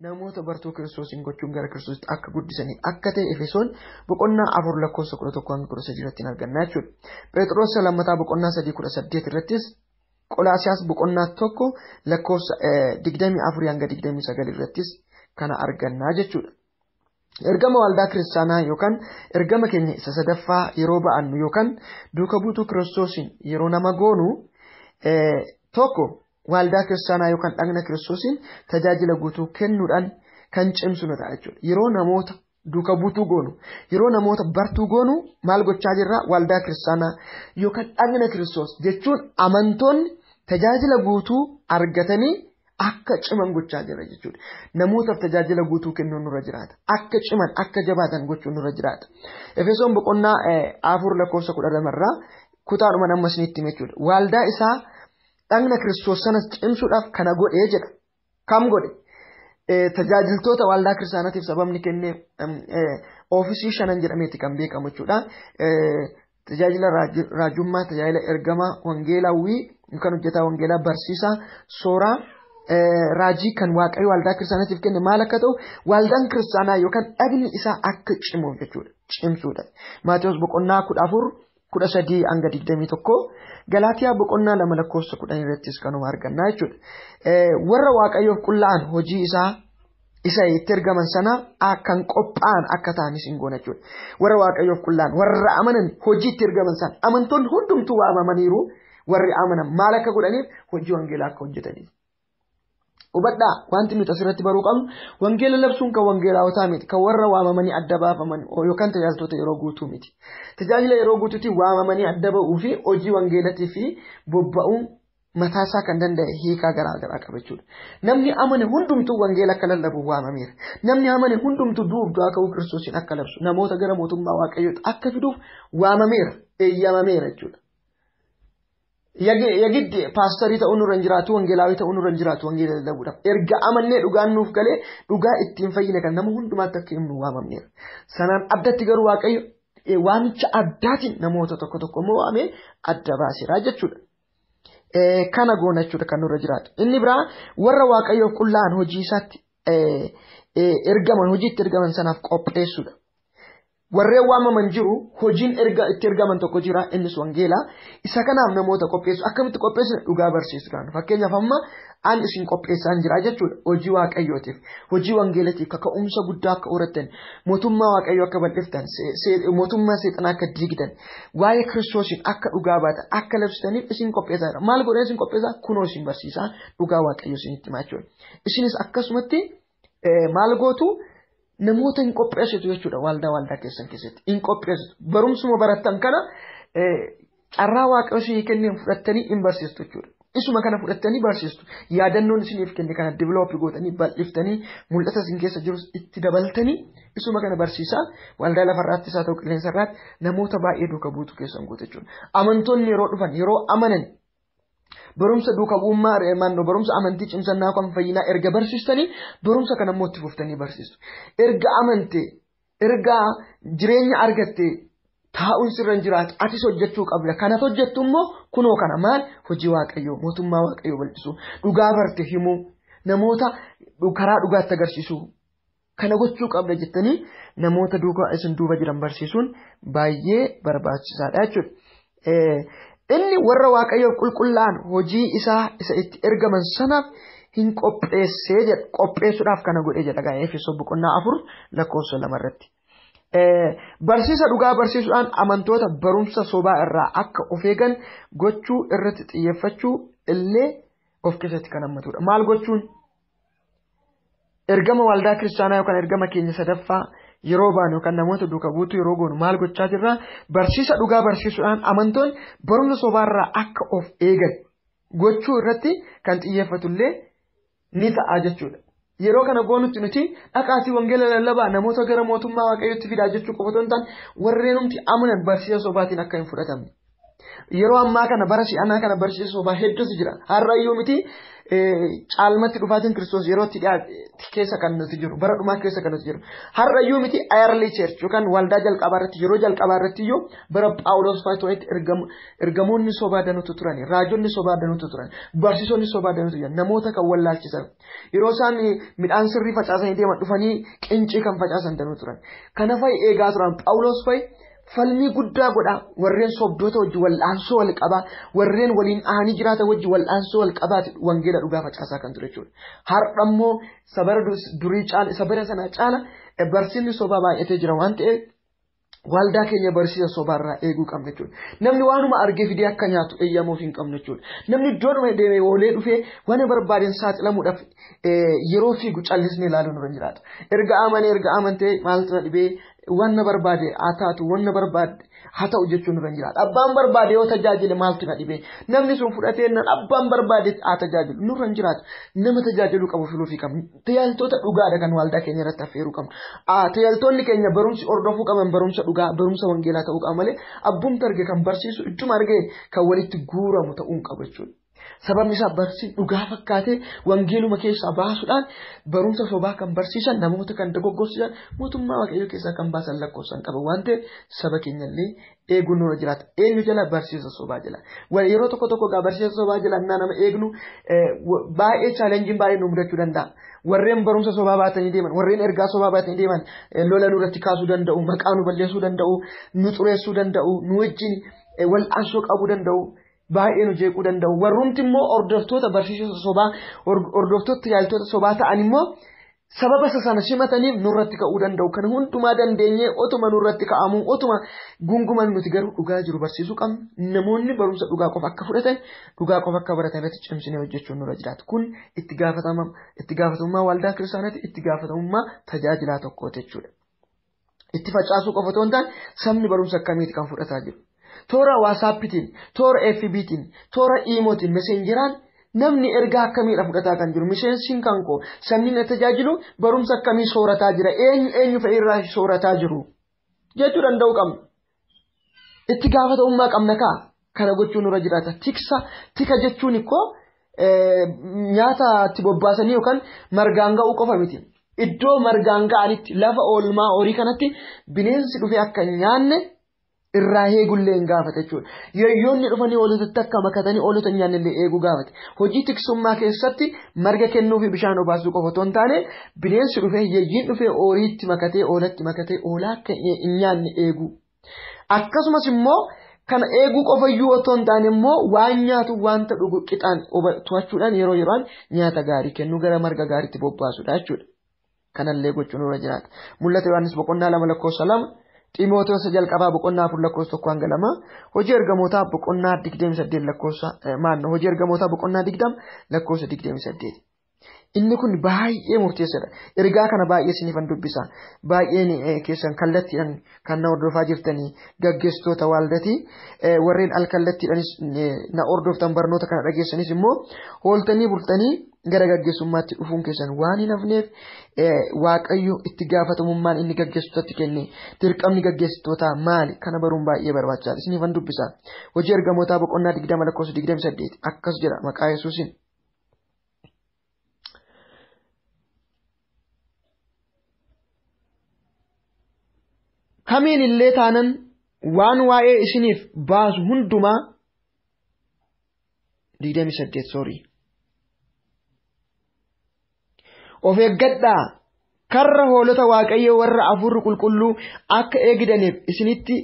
namoota bartuu Kiristoosiin gochuun gara Kiristoositti akka guddisanii akka ta'e Efesoon boqonnaa 4 lakkoofsa 11 hanga 13 irratti arganna jechuudha. Phexros lammataa boqonnaa 3 18 irrattis, Qolaasiyaas boqonnaa 1 lakkoofsa 24 hanga 29 irrattis kana arganna jechuudha. Ergama waldaa kiristaanaa yookaan ergama keenya isa sadaffaa yeroo ba'annu yookaan duuka buutuu Kiristoosiin yeroo nama goonu, tokko waldaa kiristaanaa yookaan dhagna Kiristoosiin tajaajila guutuu kennuudhaan kan cimsu nu ta'a jechuudha. Yeroo namoota duuka buutuu goonu, yeroo namoota bartuu goonu maal gochaa jirra? Waldaa kiristaanaa yookaan dhagna Kiristoos jechuun amantoonni tajaajila guutuu argatanii akka ciman gochaa jira jechuudha. Namootaaf tajaajila guutuu kennuun nurra jiraata. Akka ciman, akka jabaatan gochuun nurra jiraata. Efesoon boqonnaa 4 lakkoofsa 12 irraa kutaadhuma amma isinitti hime jechuudha. Waldaa isaa dhagna Kiristoos sanas cimsuudhaaf kana godhee jedha. Kam godhe? Tajaajiltoota waldaa kiristaanaatiif sababni kennee oofisii 5 jedhameeti kan beekamu jechuudha. Tajaajila raajummaa, tajaajila ergamaa, wangeelaawwii yookaan hojjetaa wangeelaa, barsiisaa, sooraa, raajii kan Waaqayyo waldaa kiristaanaatiif kenne maal akka ta'u, waldaan kiristaanaa yookaan dhagni isaa akka cimuuf jechuudha. Cimsuudha. Maatewos boqonnaa 14 13 hanga 21, Galaatiyaa boqonnaa 2 lakkoofsa 10 irrattis kanuma argannaa jechuudha. Warra Waaqayyoof qullaa'an hojii isaa isa itti ergaman sana kan qophaa'an akka ta'anis hin goona jechuudha. Warra Waaqayyoof qullaa'an, warra amanan, hojii itti ergaman sana, amantoonni hundumtuu waamamaniiru, warri amanan maal akka godhaniif? Hojii wangeelaa akka hojjetaniif. Hubadhaa, wanti nuti asirratti baruu qabnu, wangeela labsuun kan wangeelaawotaa miti, kan warra waamamanii adda baafaman yookaan tajaajiltoota yeroo guutuu miti. Tajaajila yeroo guutuutti waamamanii adda ba'uu fi hojii wangeelatii fi bobba'uun mataasaa kan danda'e hiikaa garaa garaa qaba jechuudha. Namni amane hundumtuu wangeela akka lallabu waamameera. Namni amane hundumtuu du'uuf du'aa ka'uu Kiristoosiin akka labsu, namoota gara mootummaa Waaqayyootti akka fiduuf waamameera, eeyyamameera jechuudha. Yagiddi paastarii ta'uun nurra hin jiraatu, wangeelaawii ta'uun nurra hin jiraatu wangeela lallabuudhaaf. Erga amannee dhugaan nuuf galee, dhugaa ittiin fayyine kan nama hundumaatti akka himnu waamamneera. Sanaan addatti garuu Waaqayyo waamicha addaatiin namoota tokko tokko immoo waamee adda baaseera jechuudha. Kana goona jechuudha kan nurra jiraatu. Inni biraa warra Waaqayyoof qullaa'an hojii isaatti ergaman, hojii itti ergaman sanaaf qopheessuudha. Warreen waamaman jiru, hojiin erga itti ergaman tokko jira, innis wangeela. Isa kanaaf namoota qopheessu. Akkamitti qopheessu? Dhugaa barsiisuudhaan. Fakkeenyaaf amma an isin qopheessaan jira jechuudha. Hojii Waaqayyootiif, hojii wangeelatiif kaka'umsa guddaa akka horattan, mootummaa Waaqayyoo akka bal'iftan, mootummaa seexanaa akka diigdan, waa'ee Kiristoosiin akka dhugaa baatan, akka labsitaniif isin qopheessaa jira. Maal godhee isin qopheessaa? Kunoo isin barsiisaa, dhugaa Waaqayyoo isinitti himaa jechuudha. Isinis akkasumatti maal gootu? Namoota hin qopheessitu jechuudha, waldaa keessan keessatti. Hin qopheessitu. Barumsuma barattan kana carraa Waaqayyo isinii kenneen fudhattanii hin barsiistu jechuudha. Isuma kana fudhattanii barsiistu. Yaadannoon isiniif kenne kana develop gootanii, bal'iftanii, mul'ata isin keessa jirus itti dabaltanii isuma kana barsiisaa waldaa lafarraattis haa ta'u qilleensarraatti namoota baay'ee duuka buutu keessan gootu jechuudha. Amantoonni yeroo dhufan, yeroo amanan, barumsa duuka bu'ummaa maannoo barumsa amantii cimsannaa kan fayyinaa erga barsiistanii, barumsa kana immoo itti fuftanii barsiistu. Erga amante, erga jireenya argatte, taa'uun sirra hin jiraatu, atis hojjechuu qabda. Kanat hojjettu immoo kunoo kana maal? Hojii Waaqayyoo, mootummaa Waaqayyoo bal'isuu, dhugaa barte himuu, namoota karaa dhugaatti agarsiisuu. Kana gochuu qabda jettanii namoota duuka isin duuba jiran barsiisuun baay'ee barbaachisaadha jechuudha. Inni warra Waaqayyoof qulqullaa'an hojii isaa isa itti ergaman sanaaf hin qopheessee jedha. Qopheessuudhaaf kana godhee jedha gaa Efesoon boqonnaa 4 lakkoofsa 2 irratti. Barsiisa dhugaa barsiisuudhaan amantoota barumsa sobaa irraa akka of eegan gochuu irratti xiyyeeffachuu illee of keessatti kan hammatudha. Maal gochuun? Ergama waldaa kiristaanaa yookaan ergama keenya sadaffaa yeroo baanu yookaan namoota duuka buutuu yeroo goonu maal gochaa jirraa? Barsiisa dhugaa barsiisuudhaan amantoonni barumsa sobaarraa akka of eegan gochuu irratti kan xiyyeeffatullee ni ta'a jechuudha. Yeroo kana goonutti nuti dhaqaatii wangeela lallabaa, namoota gara mootummaa Waaqayyootti fidaa jechuu qofa otoo hin taane, warreen humti amanan barsiisa sobaatiin akka hin fudhatamne. Yeroo ammaa kana bara si'anaa kana barsiisa sobaa hedduutu jira. Har'ayyuu miti caalmatti dhufaatiin Kiristoos yeroo itti dhiyaate keessa kan nuti jiru, bara dhumaa keessa kan nuti jiru. Har'ayyuu miti early church yookaan waldaa jalqabaa irratti yeroo jalqabaa irratti iyyuu bara Phaawulos fa'aa turetti ergamoonni sobaa danuutu turan, raajonni sobaa danuutu turan, barsiisonni sobaa danuutu jiran, namoota kan wallaalchisan. Yeroo isaan midhaan sirrii facaasanii deeman dhufanii qincii kan facaasan danuu turan. Kana fa'i eegaa turan. Phaawulos fa'i falmii guddaa godha, warreen sobdoota wajji wal'aansoo wal qabaa, warreen waliin ahanii jiraatan wajji wal'aansoo wal qabaati wangeela dhugaa facaasaa kan ture jechuudha. Har'a immoo sabara durii caala, sabara sanaa caala barsiisni sobaa baay'atee jira waan ta'eef waldaa keenya barsiisa sobaarraa eeguu qabna jechuudha. Namni waanuma argee fidee akka nyaatu eeyyamuuf hin qabnu jechuudha. Namni iddoodhuma deemee oolee dhufee waan barbaadeen saaxilamuudhaaf yeroo fiigu callisnee ilaaluun nurra hin jiraatu. Erga amanee erga amantee maaltu na dhibee, wanna barbaade haa taatu, wanna barbaade haa ta'u jechuun nurra hin jiraatu. Abbaan barbaade yoo tajaajile maaltu na dhibee, namni sun fudhatee nan abbaan barbaade haa tajaajilu nurra hin jiraatu. Nama tajaajiluu qabu filuufii qabnu. Tajaajiltoota dhugaadha kan waldaa keenya irratti affeeruu qabnu. Tajaajiltoonni keenya barumsi hordofuu qaban barumsa dhugaa, barumsa wangeelaa ta'uu qaba malee abbumti arge kan barsiisu ittuma arge kan walitti guuramu ta'uu hin qabu jechuudha. Sababni isaa barsiin dhugaa fakkaatee wangeeluma keessaa baasuudhaan barumsa sobaa kan barsiisan, namoota kan dogoggorsiisan, mootummaa Waaqayyoo keessaa kan baasan lakkoofsaan qaban waan ta'eef saba keenyallee eeguun nurra jiraata. Eenyu jala? Barsiisa sobaa jala. Yeroo tokko tokko egaa barsiisa sobaa jala innaa nama eegnu baay'ee chaalenjiin baay'ee nu mudachuu danda'a. Warreen barumsa sobaa baatanii deeman, warreen ergaa sobaa baatanii deeman lola nurratti kaasuu danda'u, maqaa nu balleessuu danda'u, nu xureessuu danda'u, nu wajjin wal'aansoo qabuu danda'u, baay'ee nu jeequu danda'u. Warrumti immoo hordoftoota barsiisota sobaa, hordoftoota tajaajiltoota sobaa ta'an immoo sababa isa sana simataniif nurratti ka'uu danda'u. Kana hundumaa dandeenyee otuma nurratti ka'amu, otuma gunguman nuti garuu dhugaa jiru barsiisuu qabna. Namoonni barumsa dhugaa qofa akka fudhatan, dhugaa qofa akka baratan irratti cimsinee hojjechuun nurra jiraata. Kun itti gaafatamummaa waldaa kiristaanaati, itti gaafatamummaa tajaajilaa tokkooti jechuudha. Itti facaasuu qofa otoo hin taane sabni barumsa akkamiiti kan fudhataa jiru. Toora WhatsAppitiin, toora FBtiin, toora Imootiin, Messengeraan namni ergaa akkamiidha fudhataa kan jiru? Miseensiin kan koo sabni na tajaajilu barumsa akkamii soorataa jira? Eenyu eenyu fa'i irraa soorataa jiru? Jechuu danda'uu qabna. Itti gaafatamummaa qabna kaa. Kana gochuun nurra jiraata. Tiksa, tika jechuun ikkoo nyaata itti bobbaasanii yookaan margaan ga'uu qofa miti. Iddoo margaan ga'anitti lafa oolmaa horii kanatti bineensi dhufee akka hin nyaanne irraa eegullee hin gaafate jechuudha. Yeeyyoonni dhufanii hoolotatti akka makatanii hoolota hin nyaanne illee eeguu gaafate. Hojii tiksummaa keessatti marga kennuu fi bishaan obaasuu qofa otoo hin taane bineensi dhufee yeeyyiin dhufee horiitti makatee hoolatti makatee hoolaa akka hin nyaanne eeguu. Akkasumas immoo kana eeguu qofa iyyuu otoo hin taane immoo waan nyaatu wanta dhugu qixaan to'achuudhaan yeroo yeroon nyaata gaarii kennuu gara marga gaariitti bobbaasudha jechuudha. Kanallee gochuun nurra jiraata. Mul'ata Yohaannis boqonnaa 2 lakkoofsa 2, Ximootewoos jalqabaa boqonnaa 4 lakkoofsa 1 hanga 2, hojii ergamootaa boqonnaa 28 lakkoofsa maanno hojii ergamootaa boqonnaa 20 lakkoofsa 28. Inni kun baay'ee murteessaadha. Ergaa kana baay'ee isiniifan dubbisa. Baay'een keessan kallattiidhaan kan na hordofaa jirtanii gaggeessitoota waaldatii, warreen al kallattiidhaanis na hordoftan barnoota kana dhageessanis immoo hooltanii bultanii gara gaggeessummaatti dhufuun keessan waan hin hafneef Waaqayyo itti gaafatamummaan inni gaggeessitootatti kenne dirqamni gaggeessitootaa maali? Kana baruun baay'ee barbaachisaadha. Isiniifan dubbisa. Hojii ergamootaa boqonnaa 20 lakkoofsa 28 akkas jedha maqaa Yesuusiin. Kamiin illee taanan waan waa'ee isiniif baasu hundumaa 28 sorry. Of eeggadhaa, karra hoolota Waaqayyoo warra hafuurri qulqulluu akka eegdaniif isinitti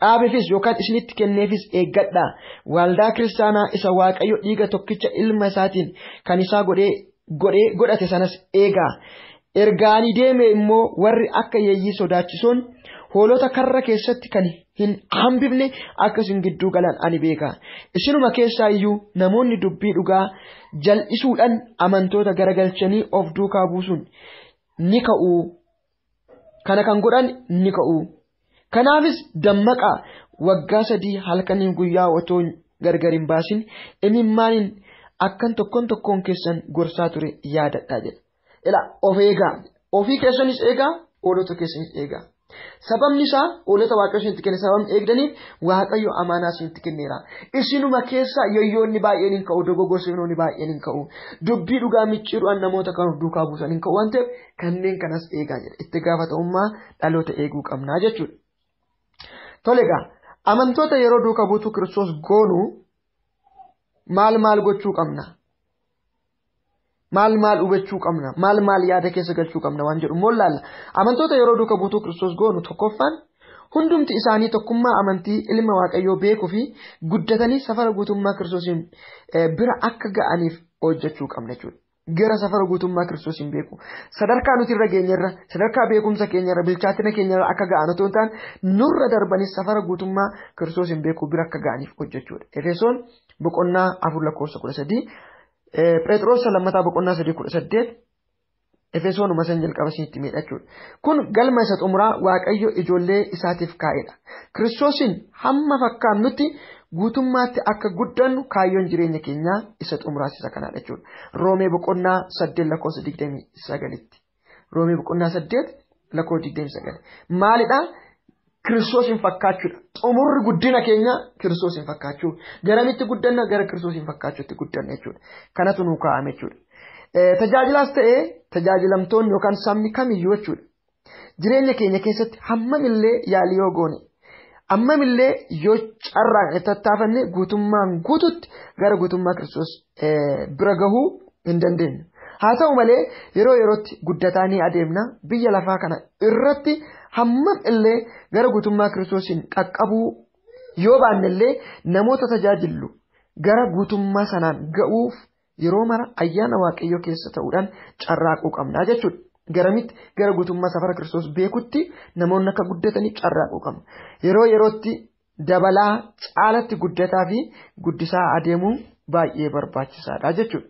dhaabeefis yookaan isinitti kenneefis eeggadhaa. Waldaa kiristaanaa isa Waaqayyo dhiiga tokkicha ilma isaatiin kan isaa godhee godhate sanas eegaa. Ergaanii deeme immoo warri akka yeeyyii sodaachisoon hoolota karra keessatti kan hin hambifne akka isin gidduu galan ani beeka. Isinuma keessaa iyyuu namoonni dubbii dhugaa jal'isuudhaan amantoota garagalchanii of duukaa buusuun ni ka'u. Kana kan godhan ni ka'u. Kanaafis dammaqaa, waggaa 3 halkaniin guyyaa otoo gargar hin baasin imimmaaniin akkan tokkoon tokkoon keessan gorsaa ture yaadadhaa jedha. Ila of eegaa. Ofii keessanis eegaa, hoolota keessanis eegaa. Sababni isaa hoolota Waaqayyo isinitti kenne sababni eegdaniif Waaqayyo amaanaa isinitti kenneera. Isinuma keessa yoyyoonni baay'een hin ka'u, dogoggorsiifnoonni baay'een hin ka'u, dubbii dhugaa micciiruudhaan namoota kan of duukaa buusan hin ka'u waan ta'eef kanneen kanas eegaa jedha. Itti gaafatamummaa dhaloota eeguu qabnaa jechuudha. Tole egaa amantoota yeroo duuka buutuu Kiristoos goonu maal maal gochuu qabna? Maal maal hubachuu qabna? Maal maal yaada keessa galchuu qabna waan jedhu immoo ilaalla. Amantoota yeroo duuka buutuu Kiristoos goonu tokkoffaan hundumti isaanii tokkummaa amantii ilma Waaqayyoo beekuu fi guddatanii safara guutummaa Kiristoosiin bira akka ga'aniif hojjechuu qabna jechuudha. Gara safara guutummaa Kiristoosiin beeku. Sadarkaa nuti irra geenyerra, sadarkaa beekumsa keenyarra, bilchaatina keenyarra akka ga'an otoo hin taane nurra darbanii safara guutummaa Kiristoosiin beekuu bira akka ga'aniif hojjechuudha. Efesoon boqonnaa 4 lakkoofsa 13, Phexros lammataa boqonnaa 3 18, Efesoonuma san jalqaba isinitti miidhachuudha. Kun galma isa xumuraa Waaqayyo ijoollee isaatiif kaa'edha. Kiristoosiin hamma fakkaannutti guutummaatti akka guddannu kaayyoon jireenya keenyaa isa xumuraas isa kanaadha jechuudha. Roomee boqonnaa 8 lakkoofsa 29tti. Roomee boqonnaa 8 lakkoofsa 29. Maalidhaa? Kiristoosiin fakkaachuudha. Xumurri guddina keenya Kiristoosiin fakkaachuu. Garamitti guddanna? Gara Kiristoosiin fakkaachuutti guddanna jechuudha. Kanatu nuu kaa'ame jechuudha. Tajaajilaas ta'ee tajaajilamtoonni yookaan sabni kamiyyuu jechuudha. Jireenya keenya keessatti hammamillee yaalii yoo goone, hammamillee yoo carraaqne tattaafanne guutummaan guututti gara guutummaa Kiristoos bira gahuu hin dandeenyu. Haa ta'u malee yeroo yerootti guddataa ni adeemna. Biyya lafaa kana irratti hammam illee gara guutummaa Kiristoosiin qaqqabuu yoo baanne illee namoota tajaajillu gara guutummaa sanaan ga'uuf yeroo mara ayyaana Waaqayyoo keessa ta'uudhaan carraaquu qabna jechuudha. Garamitti? Gara guutummaa safara Kiristoos beekutti namoonni akka guddatanii carraaquu qabna. Yeroo yerootti dabalaa caalatti guddataa fi guddisaa adeemuun baay'ee barbaachisaadha jechuudha.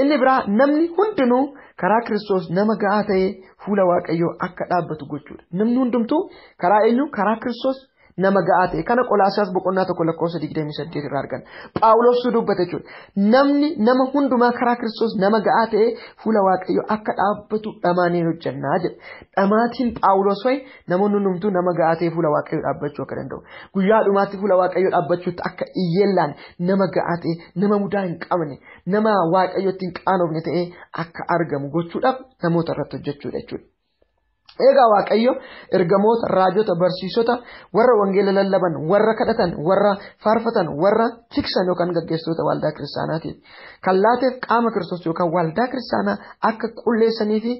Inni biraa namni hundinuu karaa Kiristoos nama ga'aa ta'ee fuula Waaqayyoo akka dhaabbatu gochuudha. Namni hundumtuu karaa eenyu? Karaa Kiristoos nama ga'aa ta'e. Kana Qolaasiyaas boqonnaa 1 lakkoofsa 28 irraa arganna. Phaawulos dubbate jechuudha. Namni nama hundumaa karaa Kiristoos nama ga'aa ta'e fuula Waaqayyoo akka dhaabbatu dhamaanee hojjannaa jedha. Dhamaatiin Phaawulos fa'i namoonni hundumtuu nama ga'aa ta'e fuula Waaqayyoo dhaabbachuu akka danda'u. Guyyaa dhumaatti fuula Waaqayyoo dhaabbachuutti akka iyyeellaan nama ga'aa ta'e, nama mudaa hin qabne, nama Waaqayyootti hin qaanofne ta'e akka argamu gochuudhaaf namoota irratti hojjechuudha jechuudha. Egaa Waaqayyo ergamoota, raajota, barsiisota, warra wangeela lallaban, warra kadhatan, warra faarfatan, warra tiksan yookaan gaggeessitoota waldaa kiristaanaatiif kan laateef qaama Kiristoos yookaan waldaa kiristaanaa akka qulleessanii fi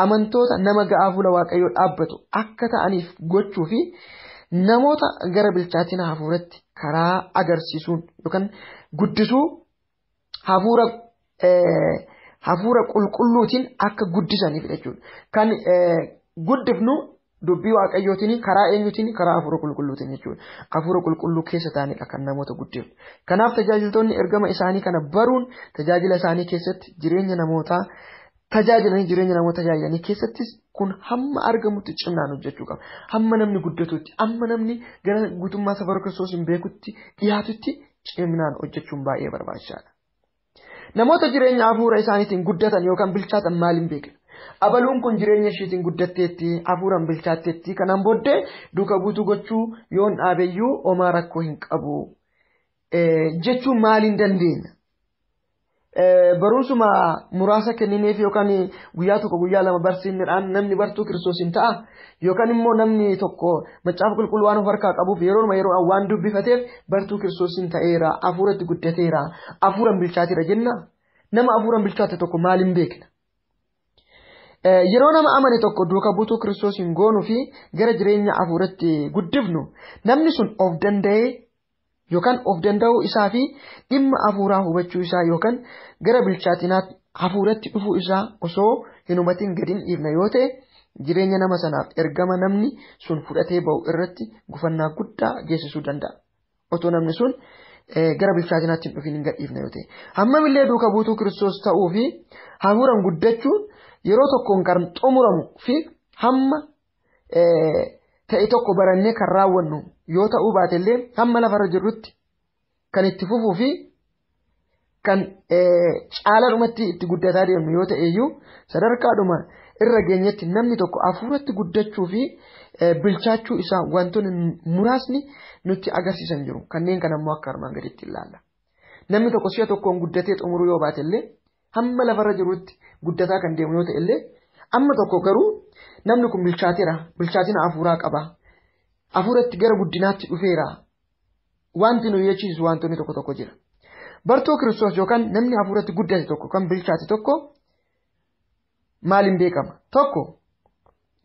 amantoota nama ga'aa fuula Waaqayyoo dhaabbatu akka ta'aniif gochuu fi namoota gara bilchaatina hafuuratti karaa agarsiisuun yookaan guddisuu hafuura qulqulluutiin akka guddisaniif jechuudha. Kan guddifnu dubbii Waaqayyootiin karaa eenyutiin? Karaa hafuura qulqulluutiin jechuudha. Hafuura qulqulluu keessa ta'anidha kan namoota guddifnu. Kanaaf tajaajiltoonni ergama isaanii kana baruun tajaajila isaanii keessatti jireenya namootaa tajaajilanii jireenya namoota tajaajilanii keessattis kun hamma argamutti cimnaan hojjechuu qaba. Hamma namni guddatutti, hamma namni gara guutummaa safara Kiristoos hin beekutti dhiyaatutti cimnaan hojjechuun baay'ee barbaachisaadha. Namoota jireenya hafuura isaaniitiin guddatan yookaan bilchaatan maaliin beekna? Abaluun kun jireenya isheetiin guddatteetti, hafuuraan bilchaatteetti, kanaan booddee duuka buutuu gochuu yoon dhaabeyyuu homaa rakkoo hin qabu jechuun maaliin dandeenya? Barumsuma muraasa kennineef yookaan guyyaa tokko guyyaa lama barsiifnedhaan namni bartuu Kiristoos hin ta'a yookaan immoo namni tokko macaafa qulqulluu waan of harkaa qabuuf yeroonuma yeroo waan dubbifateef bartuu Kiristoos hin ta'eera, hafuuratti guddateera, hafuuraan bilchaateera jenna. Nama hafuuraan bilchaate tokko maaliin beekna? Yeroo nama amane tokko duuka buutuu Kiristoos hin goonuu fi gara jireenya hafuuratti guddifnu namni sun of danda'ee yookaan of danda'uu isaa fi dhimma hafuuraa hubachuu isaa yookaan gara bilchaatinaa hafuuratti dhufuu isaa osoo hin hubatin gadi hin dhiifne yoo ta'e jireenya nama sanaaf ergama namni sun fudhatee ba'u irratti gufannaa guddaa geessisuu danda'a. Otoo namni sun gara bilchaatinaatti hin dhufin hin gadhiifne yoo ta'e. Hammamillee duuka buutuu Kiristoos ta'uu fi hafuuraan guddachuun yeroo tokkoon kan xumuramu fi hamma ta'e tokko barannee kan raawwannu yoo ta'uu baatellee hamma lafarra jirrutti kan itti fufuu fi kan caaladhumatti itti guddataa deemnu yoo ta'e iyyuu sadarkaadhuma irra geenyetti namni tokko hafuuratti guddachuu fi bilchaachuu isaa wantoonni muraasni nutti agarsiisan jiru. Kanneen kana immoo akka armaan gaditti ilaalla. Namni tokko si'a tokkoon guddatee xumuruu yoo baate illee hamma lafarra jirutti guddataa kan deemu yoo ta'e illee amma tokko garuu namni kun bilchaateera, bilchaatina hafuuraa qaba, hafuuratti gara guddinaatti dhufeera. Wanti nu jechiisu wantoonni tokko tokko jira. Bartuu Kiristoos yookaan namni hafuuratti guddate tokko kan bilchaate tokko maaliin beekama? Tokko,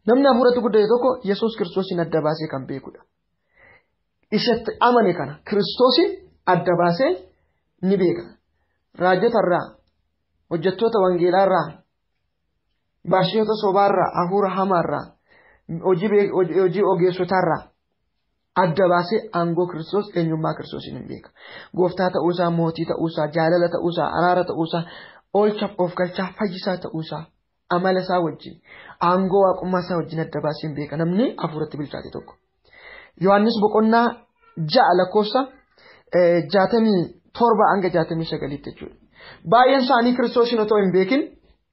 namni hafuuratti guddate tokko Yesuus Kiristoosiin adda baasee kan beekudha. Isatti amane kana Kiristoosiin adda baasee ni beeka. Raajotarraa, hojjettoota wangeelaarraa, barsiisota sobaarraa, hafuura hamaarraa, hojii ogeessotaarraa adda baasee aangoo Kiristoos, eenyummaa Kiristoosiin hin beeka. Gooftaa ta'uusaa, mootii ta'uusaa, jaalala ta'uusaa, araara ta'uusaa, oolchaaf of galchaa, fayyisaa ta'uusaa, amala isaa wajjin, aangoo waaqummaa isaa wajjin adda baasee hin beeka namni hafuuratti bilchaate tokko. Yohaannis boqonnaa 6 lakkoofsa 67 hanga 69 jechuudha. Baay'een isaanii Kiristoosiin otoo hin beekin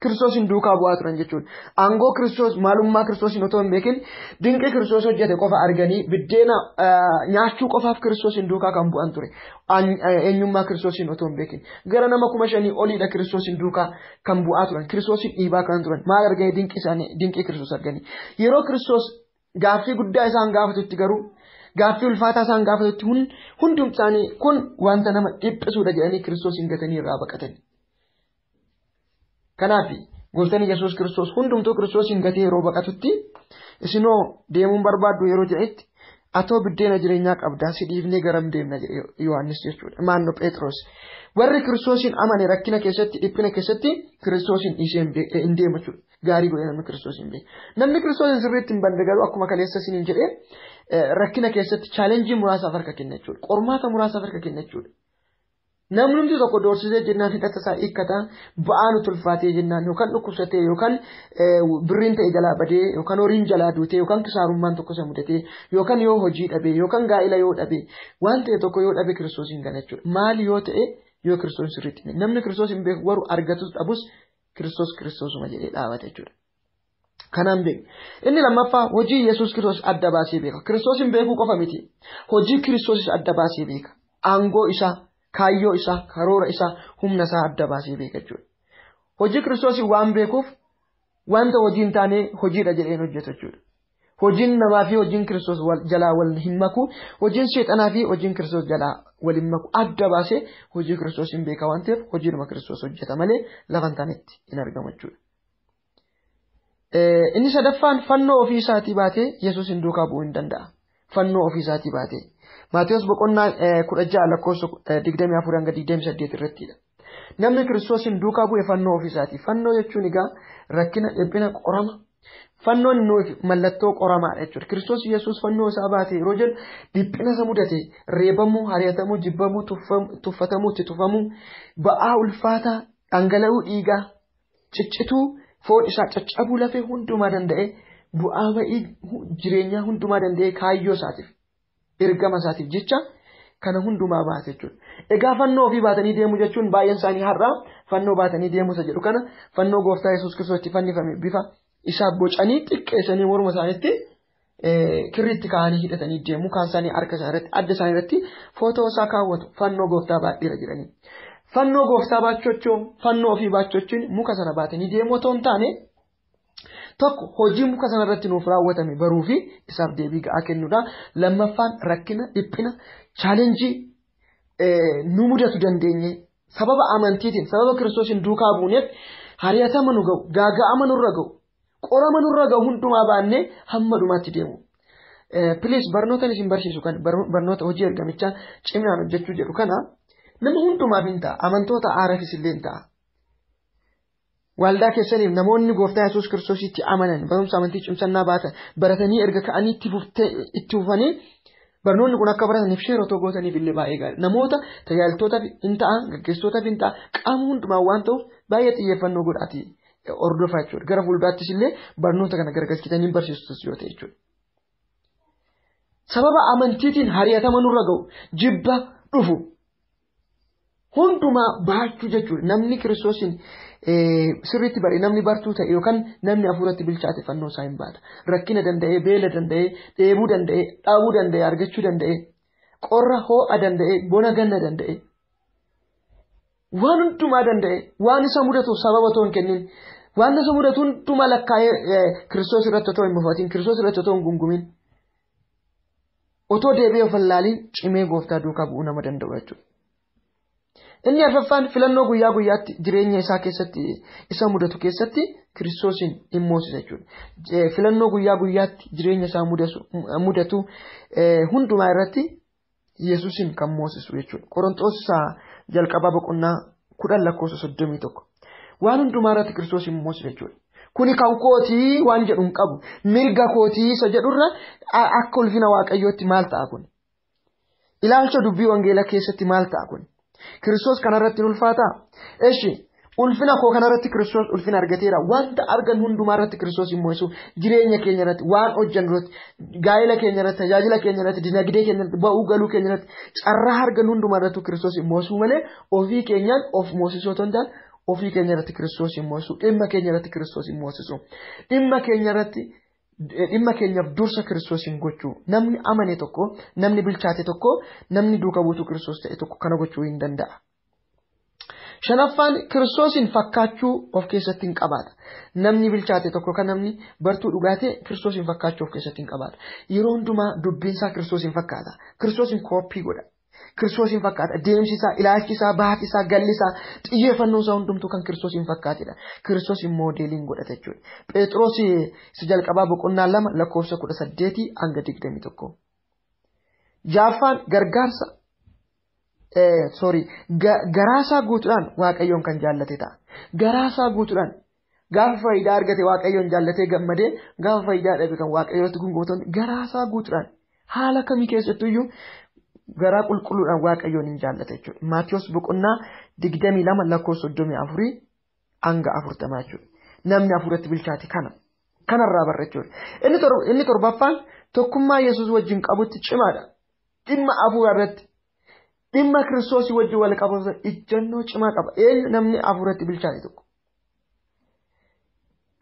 Kiristoosiin duukaa bu'aa turan jechuudha. Aangoo Kiristoos, maalummaa Kiristoosiin otoo hin beekin dinqii Kiristoos hojjete qofa arganii biddeena nyaachuu qofaaf Kiristoosiin duukaa kan bu'an ture. Eenyummaa Kiristoosiin otoo hin beekin. Gara nama 5,000 oliidha Kiristoosiin duukaa kan bu'aa turan. Kiristoosiin dhiibaa kan turan. Maal arganii? Dinqii isaanii, dinqii Kiristoos arganii. Yeroo Kiristoos gaaffii guddaa isaan gaafatutti garuu gaaffii ulfaataa isaan gaafatutti hundum isaanii kun wanta nama dhiphisuudha jedhanii Kiristoosiin gatanii irraa baqatan. Kanaaf gooftaan Yesuus Kiristoos hundumtuu Kiristoosiin gatee yeroo baqatutti isinoo deemuun barbaaddu yeroo jedhetti atoo biddeena jireenyaa qabdaa si dhiifnee garam deemna jedhe Yohaannis jechuudha. Maannoo Phexros. Warri Kiristoosiin amane rakkina keessatti, dhiphina keessatti Kiristoosiin dhiisee hin deemu jechuudha. Gaarii godhe namni Kiristoosiin beeku. Namni Kiristoosiin sirriitti hin banne garuu akkuma kaleessa isiniin jedhee rakkina keessatti chaalenjii muraasaaf harka kenna jechuudha. Qormaata muraasaaf harka kenna jechuudha. Namni tokko doorsisee jennaan hidhata isaa hiikkata, ba'aa nuti ulfaatee jennaan yookaan dhukkubsatee yookaan birriin ta'e jalaa badee yookaan horiin jalaa duutee yookaan kisaarummaan tokko isa mudatee yookaan yoo hojii dhabee yookaan gaa'ila yoo dhabee waan ta'e tokko yoo dhabe Kiristoosiin gana jechuudha. Maali yoo ta'e yoo Kiristoos sirriitti hin namni Kiristoos hin beeku garuu argatus dhabus Kiristoos Kiristoosuma jedhee dhaabata jechuudha. Kanaan beeku. Inni lammaffaa hojii Yesuus Kiristoos adda baasee beeka. Kiristoos hin beekuu qofa miti. Hojii Kiristoosis adda baasee beeka. Aangoo isaa, kaayyoo isaa, karoora isaa, humna isaa adda baasee beeka jechuudha. Hojii Kiristoosii waan beekuuf wanta hojii hin taane hojiidha jedheen hojjetu jechuudha. Hojiin namaa fi hojiin Kiristoos jalaa wal hin maku, hojiin seexanaa fi hojiin Kiristoos jalaa wal hin maku. Adda baasee hojii Kiristoos hin beeka waan ta'eef hojiidhuma Kiristoos hojjeta malee lafa hin taanetti hin argamu jechuudha. Inni sadaffaan fannoo ofii isaatii baatee Yesuusin duukaa bu'uu hin danda'a. Fannoo ofii isaatii baatee. Maatewos boqonnaa 16 lakkoofsa 24 hanga 28 irrattidha. Namni Kiristoosiin duukaa bu'e fannoo ofii isaatii. Fannoo jechuun egaa rakkina, dhiphina, qorama. Fannoon nuuf mallattoo qoramaadha jechuudha. Kiristoos Yesuus fannoo isaa baate yeroo jedhu dhiphina isa mudate, reebamuu, hari'atamuu, jibbamuu, tuffatamuu, itti tufamuu, ba'aa ulfaataa, dhangala'uu dhiigaa, ciccituu, foon isaa caccabuu lafee hundumaa danda'e, bu'aa ba'ii jireenyaa hundumaa danda'e kaayyoo isaatiif, ergama isaatiif jecha kana hundumaa baate jechuudha. Egaa fannoo ofii baatanii deemuu jechuun baay'een isaanii har'a fannoo baatanii deemuu isa jedhu kana fannoo gooftaa Yesuus Kiristoos itti fannifame bifa isaa bocanii xiqqeessanii morma isaaniitti kirriitti kaa'anii hidhatanii deemu. Kaan isaanii harka isaanii irratti, adda isaanii irratti footoo isaa kaawwatu fannoo gooftaa baadheera jedhanii. Fannoo gooftaa baachuun, fannoo ofii baachuun muka sana baatanii deemuu otoo hin taane tokko hojii muka sana irratti nuuf raawwatame baruu fi isaaf deebii ga'aa kennuudha. Lammaffaan rakkina, dhiphina, chaalenjii nu mudatu dandeenye sababa amantiitiin, sababa Kiristoosiin duukaa buuneef hari'atama nu ga'u, gaaga'ama nurra ga'u, qorama nurra ga'u hundumaa baannee hamma dhumaatti deemu. Please barnoota isin barsiisu kan barnoota hojii ergamichaa ciminaan hojjechuu jedhu kana nama hundumaaf hin ta'a. Amantoota aaraafis illee hin ta'a. Waldaa keessaniif namoonni gooftaa Yesuus Kiristoositti amanan barumsa amantii cimsannaa baatan baratanii erga ka'anii itti fufanii barnoonni kun akka barataniif sheeroo otoo gootaniif illee baay'ee gaarii. Namoota tajaajiltootaaf hin ta'a, gaggeessitootaaf hin ta'a, qaama hundumaa waan ta'uuf baay'ee xiyyeeffannoo godhaati hordofaa jechuudha. Gara fuulduraattis illee barnoota kana gargalchitanii barsiistus yoo ta'e jechuudha. Sababa amantiitiin hari'atama nurra ga'u, jibba dhufu, Hundumaa baachuu jechuudha. Namni Kiristoosiin sirriitti bare, namni bartuu ta'e yookaan namni hafuuratti bilchaate fannoo isaa hin baata. Rakkina danda'ee, beela danda'ee, dheebuu danda'ee, dhabuu danda'ee, argachuu danda'ee, qorra ho'a danda'ee, bona ganna danda'ee, waan hundumaa danda'ee, waan isa mudatu sababa otoo hin kennin, waan isa mudatu hundumaa lakkaa'ee Kiristoos irratti otoo hin mufatin, Kiristoos irratti otoo hin gungumin, otoo deebi'ee of ilaaliin cimee gooftaa duukaa bu'uu nama danda'u jechuudha. Inni arfaffaan filannoo guyyaa guyyaatti jireenya isaa keessatti isa mudatu keessatti Kiristoosiin hin moosisa jechuudha. Filannoo guyyaa guyyaatti jireenya isaa mudatu hundumaa irratti Yesuusin kan moosisu jechuudha. Qorontoos jalqabaa boqonnaa 10 lakkoofsa 31. Waan hundumaa irratti Kiristoosiin moosisa jechuudha. Kuni kan kootii waan jedhu hin qabu. Mirga kootii isa jedhurra akka ulfina Waaqayyootti maal ta'a kun? Ilaalcha dubbii wangeelaa keessatti maal ta'a kun? Kiristoos kanarratti ulfaataa? Eshi, ulfina koo kanarratti Kiristoos ulfina argateera. Wanta argan hundumaa irratti Kiristoos hin mo'isu. Jireenya keenya irratti, waan hojjennu irratti, gaa'ela keenya irratti, tajaajila keenya irratti, dinagdee keenya irratti, ba'uu galuu keenya irratti, carraa argan hundumaa irratti Kiristoos hin mo'isuu malee ofii keenyaan of moosisuu otoo hin taane ofii keenya irratti Kiristoos hin mo'isu. Dhimma keenya irratti Kiristoos hin moosisu. Dhimma keenya irratti dhimma keenyaaf dursa Kiristoos hin gochuu. Namni amane tokko, namni bilchaate tokko, namni duuka buutuu Kiristoos ta'e tokko kana gochuu hin danda'a. Shanaffaan Kiristoosiin fakkaachuu of keessatti hin qabaata. Namni bilchaate tokko kan namni bartuu dhugaate Kiristoosiin fakkaachuu of keessatti hin qabaata. Yeroo hundumaa dubbiinsaa Kiristoosiin fakkaata. Kiristoosiin kooppii godha. Kiristoosiin fakkaata. Deemsi isaa, ilaalchi isaa, baati isaa, galli isaa, xiyyeeffannoon isaa hundumtuu kan Kiristoosiin fakkaatedha. Kiristoosiin moodeeliin godhata jechuudha. Phexros isa jalqabaa boqonnaa 2 lakkoofsa 18 hanga 21. Jaaffaan gargaarsa garaasaa guutuudhaan Waaqayyoon kan jaallate ta'a. Garaasaa guutuudhaan gaafa faayidaa argate Waaqayyoon jaallatee gammadee, gaafa faayidaa dhabe kan Waaqayyootti gungumatan garaasaa guutuudhaan haala kamii keessattuyyuu garaa qulqulluudhaan Waaqayyoon hin jaallate jechuudha. Maatiyos boqonnaa 22 lakkoofsa 34 hanga 40 jechuudha. Namni hafuuratti bilchaate kana. Kanarraa barra jechuudha. Inni torbaffaan tokkummaa Yesuus wajjin qabutti cimaadha. Dhimma hafuuraa irratti, dhimma Kiristoosii wajjin wal qabatu ijjannoo cimaa qaba. Eenyu namni hafuuratti bilchaate tokko?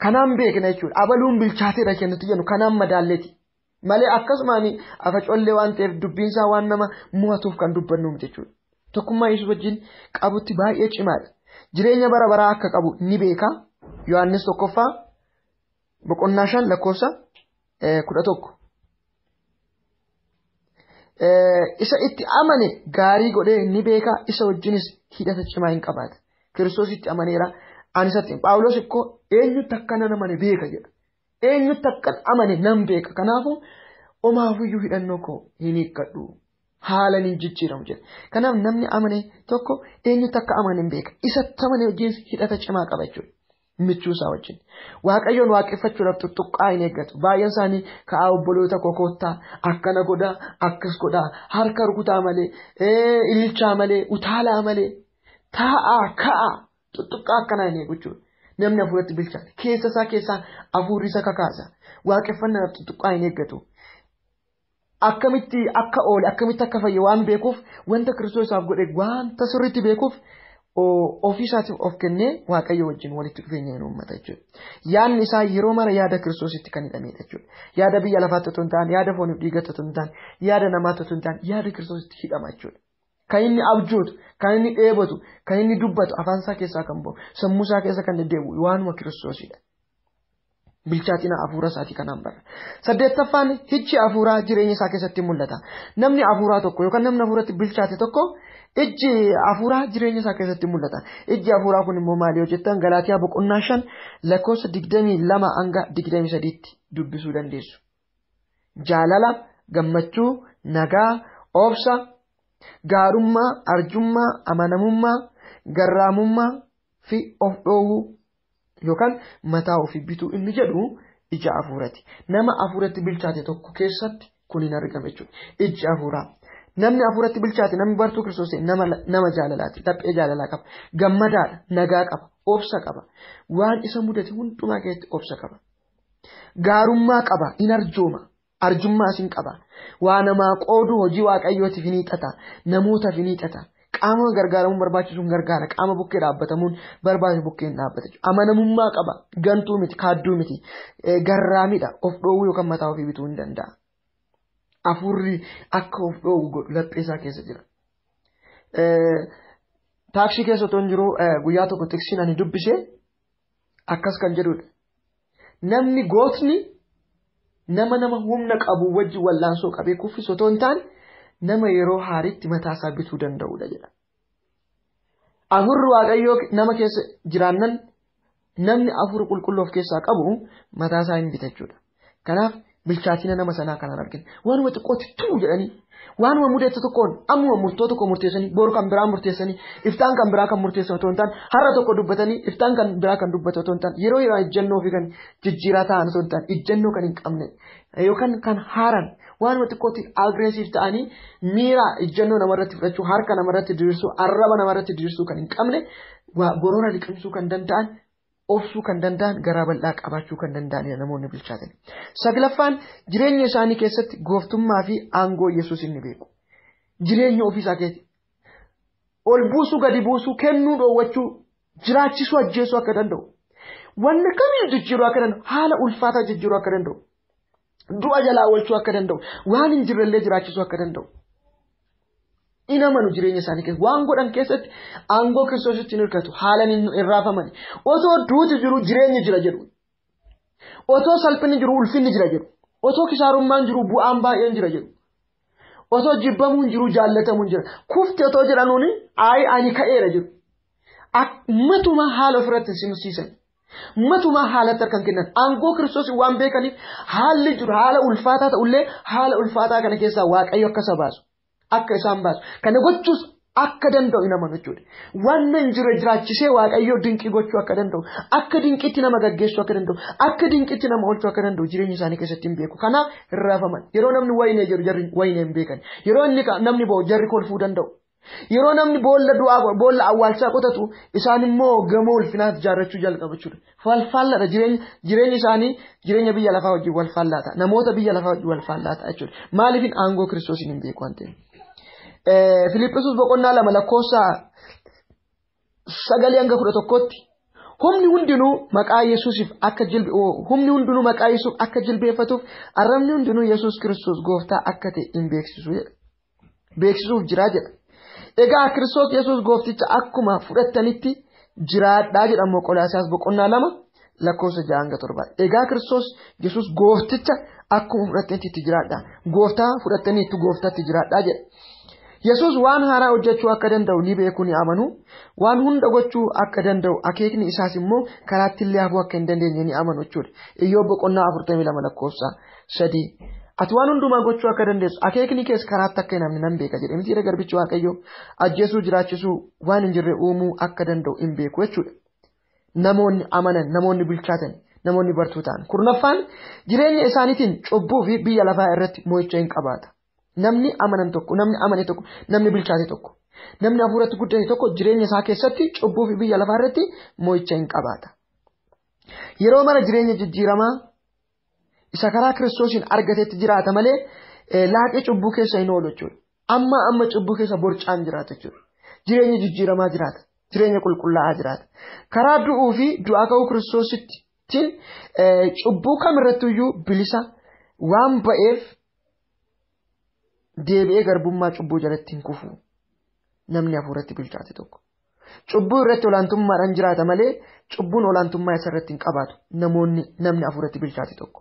Kanaan beekna jechuudha. Abaluun bilchaateedha kennutti jennu kanaan madaalleeti. Malee akkasumaan afacollee waan ta'eef dubbiinsaa waan nama mo'atuuf kan dubbannu miti jechuudha. Tokkummaa Yesuus wajjin qabutti baay'ee cimaadha. Jireenya bara baraa akka qabu ni beeka. Yohaannis 1 boqonnaa 5 lakkoofsa 11. Isa itti amane gaarii godhee ni beeka. Isa wajjinis hidhata cimaa hin qabaata. Kiristoos itti amaneera. Ani isatti Phaawulos ikkoo eenyutti akka nan amane beeka jedha. Eenyutti akka amane nan beeka. Kanaafuu omaafuyyuu hidhannoo koo hin hiikkadhu. Haala hin jijjiiramu jedha. Kanaaf namni amane tokko eenyutti akka amane hin beeka. Isatti amane wajjin hidhata cimaa qaba jechuudha. Michuu isaa wajjin. Waaqayyoon waaqeffachuudhaaf tuttuqqaa hin eeggatu. Baay'een isaanii ka'aa obboloota koo koottaa, akkana godhaa, akkas godhaa, harka rukutaa malee, ililchaa malee, utaalaa malee, taa'aa, ka'aa, tuttuqqaa akkanaa hin eegu jechuudha. Namni hafuuratti bilchaate keessa isaa keessaa hafuurri isa kakaasa. Waaqeffannaadhaaf tuttuqqaa hin eeggatu. Akkamitti akka oole, akkamitti akka fayye waan beekuuf, wanta Kiristoos isaaf godhe wanta sirriitti beekuuf ofii isaatiif of kennee Waaqayyo wajjin walitti dhufeenya hin uummata jechuudha. Yaadni isaa yeroo mara yaada Kiristoositti kan hidhamedha jechuudha. Yaada biyya lafaatti otoo hin taane, yaada fooniif dhiigatti otoo hin taane, yaada namaatti otoo hin taane, yaada Kiristoositti hidhama jechuudha. Kan inni abjootu, kan inni dheebotu, kan inni dubbatu, afaan isaa keessaa kan bahu, sammuu isaa keessa kan deddeebi'u waanuma Kiristoosidha. Bilchaatina hafuura isaatii kanaan barra. Saddeettaffaan hichi hafuuraa jireenya isaa keessatti mul'ata. Namni hafuuraa tokko yookaan namni hafuuratti bilchaate tokko ijji hafuuraa jireenya isaa keessatti mul'ata. Ijji hafuuraa kun immoo maali yoo jettan Galaatiyaa boqonnaa 5 lakkoofsa 22 hanga 23 dubbisuu dandeessu. Jaalala, gammachuu, nagaa, obsa, gaarummaa, arjummaa, amanamummaa, garraamummaa fi of dhoowwuu yookaan mataa ofii bituu inni jedhu ija hafuurati. Nama hafuuratti bilchaate tokko keessatti kun hin argamu jechuudha. Ijji hafuuraa. Namni hafuuratti bilchaate, namni bartuu Kiristoos nama jaalalaati. Laphee jaalalaa qaba. Gammadaadha. Nagaa qaba. Obsa qaba. Waan isa mudate hundumaa keessatti obsa qaba. Gaarummaa qaba. In arjooma. Arjummaas hin qaba. Waa namaa qoodu hojii Waaqayyootiif hin hiixata. Namootaaf hin hiixata. Qaama gargaaramuun barbaachisuun gargaara. Qaama bukkee dhaabbatamuun barbaachisu bukkeen dhaabbata. Amanamummaa qaba. Gantuu miti, kaadduu miti, garraamidha. Of dhoowwuu yookaan mataa ofii bituu hin danda'a. Hafuurri akka of dhoowwu godhu laphee isaa keessa jira. Taaksii keessa otoo hin jiru guyyaa tokko tiksiin ani dubbise akkas kan jedhudha. Namni gootni nama humna qabu wajjin wallaansoo qabee kuffisu otoo hin taane nama yeroo haariitti mataa isaa bituu danda'udha jedha. Hafuurri Waaqayyoo nama keessa jiraannan namni hafuura qulqulluu of keessaa qabu mataa isaa hin bita jechuudha. Kanaaf bilchaatina nama sanaa kanaan argina. Waanuma xiqqootti tuu jedhanii, waanuma mudeessa tokkoon ammuma murtoo tokko murteessanii, boru kan biraa murteessanii, iftaan kan biraa kan murteessan otoo hin taane, har'a tokko dubbatanii iftaan kan biraa kan dubbatan otoo hin taane, yeroo yeroo ejjennoo fi kan jijjiiraa ta'an otoo hin taane, ejjennoo kan hin qabne yookaan kan haaran waanuma xiqqootti agreesiif ta'anii miira ejjennoo namarratti fudhachuu, harka namarratti diriirsuu, arraba namarratti diriirsuu kan hin qabne, gorora liqimsuu kan danda'an, obsuu kan danda'an, garaa bal'aa qabaachuu kan danda'anidha namoonni bilchaatan. Saglaffaan jireenya isaanii keessatti gooftummaa fi aangoo Yesuus inni beeku. Jireenya ofiisaa keessatti ol buusuu, gadi buusuu, kennuu, dhoowwachuu, jiraachisuu, ajjeesuu akka danda'u. Wanna kamiyyuu jijjiiruu akka danda'u, haala ulfaataa jijjiiruu akka danda'u, du'a jalaa oolchuu akka danda'u, waan hin jirrellee jiraachisuu akka danda'u. In amanu jireenya isaanii keessa waan godhan keessatti aangoo Kiristoositti hin hirkatu, haalan hin raafaman. Otoo duuti jiru jireenyi jira jedhu. Otoo salphinni jiru ulfinni jira jedhu. Otoo kisaarummaan jiru bu'aan baay'een jira jedhu. Otoo jibbamuun jiru jaallatamuun jira. Kufti otoo jedhanuuni ayi ani ka'eera jedhu. Matumaa haala ofirratti hin simsiisan. Matumaa haalatti harka hin kennan. Aangoo Kiristoos waan beekaniif haalli jiru haala ulfaataa ta'ullee haala ulfaataa kana keessaa Waaqayyo akka isa baasu. Akka isaan baasu. Kana gochuus akka danda'u hin amanu jechuudha. Wanna hin jirre jiraachisee Waaqayyo dinqii gochuu akka danda'u, akka dinqiitti nama gaggeessuu akka danda'u, akka dinqiitti nama oolchuu akka danda'u jireenya isaanii keessatti hin beeku. Kanaaf hin raafaman. Yeroo namni wayinee jedhu jarri wayinee hin beekan. Yeroo inni namni bo'u jarri kolfuu danda'u. Yeroo namni boolla du'aa boolla awwaalchaa qotatu isaan immoo gamoo ulfinaatti ijaarrachuu jalqabu jechuudha. Walfaallaadha jireenyi isaanii jireenya biyya lafaa wajjin walfaallaata. Namoota biyya lafaa wajjin walfaallaata jechuudha. Maaliif aangoo Kiristoosiin hin beeku waan ta'eef. Filiphisiis boqonnaa 2 lakkoofsa 9 hanga 11tti humni hundinuu maqaa Yesuusiif akka humni hundinuu maqaa Yesuuf akka jilbeeffatuuf arrabni hundinuu Yesuus Kiristoos gooftaa akka ta'e hin beeksisu jedha. Beeksisuuf jira jedha. Egaa Kiristoos Yesuus goofticha akkuma fudhattanitti jiraadhaa jedha immoo Qolaasiyaas boqonnaa 2 lakkoofsa 6 hanga 7. Egaa Kiristoos Yesuus goofticha akkuma fudhattanitti itti jiraadhaa. Gooftaa fudhattanii itti gooftaatti jiraadhaa jedha. Yesuus waan haaraa hojjechuu akka danda'u ni beeku ni amanu. Waan hunda gochuu akka danda'u akeekni isaas immoo karaatti illee hafuu akka hin dandeenye ni amanu jechuudha. Iyyoob boqonnaa 42 lakkoofsa 3. Ati waan hundumaa gochuu akka dandeessu akeekni kees karaatti akka hin hafne nan beeka jedhe. Mitiira garbichi Waaqayyoo ajjeesuu jiraachisuu waan hin jirre uumuu akka danda'u hin beeku jechuudha. Namoonni amanan, namoonni bilchaatan, namoonni bartuu ta'an. Kurnaffaan jireenya isaaniitiin cubbuu fi biyya lafaa irratti mo'icha hin qabaata. Namni amanan tokko, namni amane tokko, namni bilchaate tokko, namni hafuuratti guddate tokko jireenya isaa keessatti cubbuu fi biyya lafaa irratti mo'icha hin qabaata. Yeroo mara jireenya jijjiiramaa isa karaa Kiristoosiin argatetti jiraata malee laaqee cubbuu keessa hin oolu jechuudha. Amma amma cubbuu keessa borcaan jiraata jechuudha. Jireenya jijjiiramaa jiraata. Jireenya qulqullaa'aa jiraata. Karaa du'uu fi du'aa ka'uu Kiristoosittiin cubbuu kamirrattiyyuu bilisa waan ba'eef deebi'ee garbummaa cubbuu jalatti hin kufu. Namni hafuuratti bilchaate tokko. Cubbuu irratti olaantummaadhaan jiraata malee cubbuun olaantummaa isa irratti hin qabaatu. Namni hafuuratti bilchaate tokko.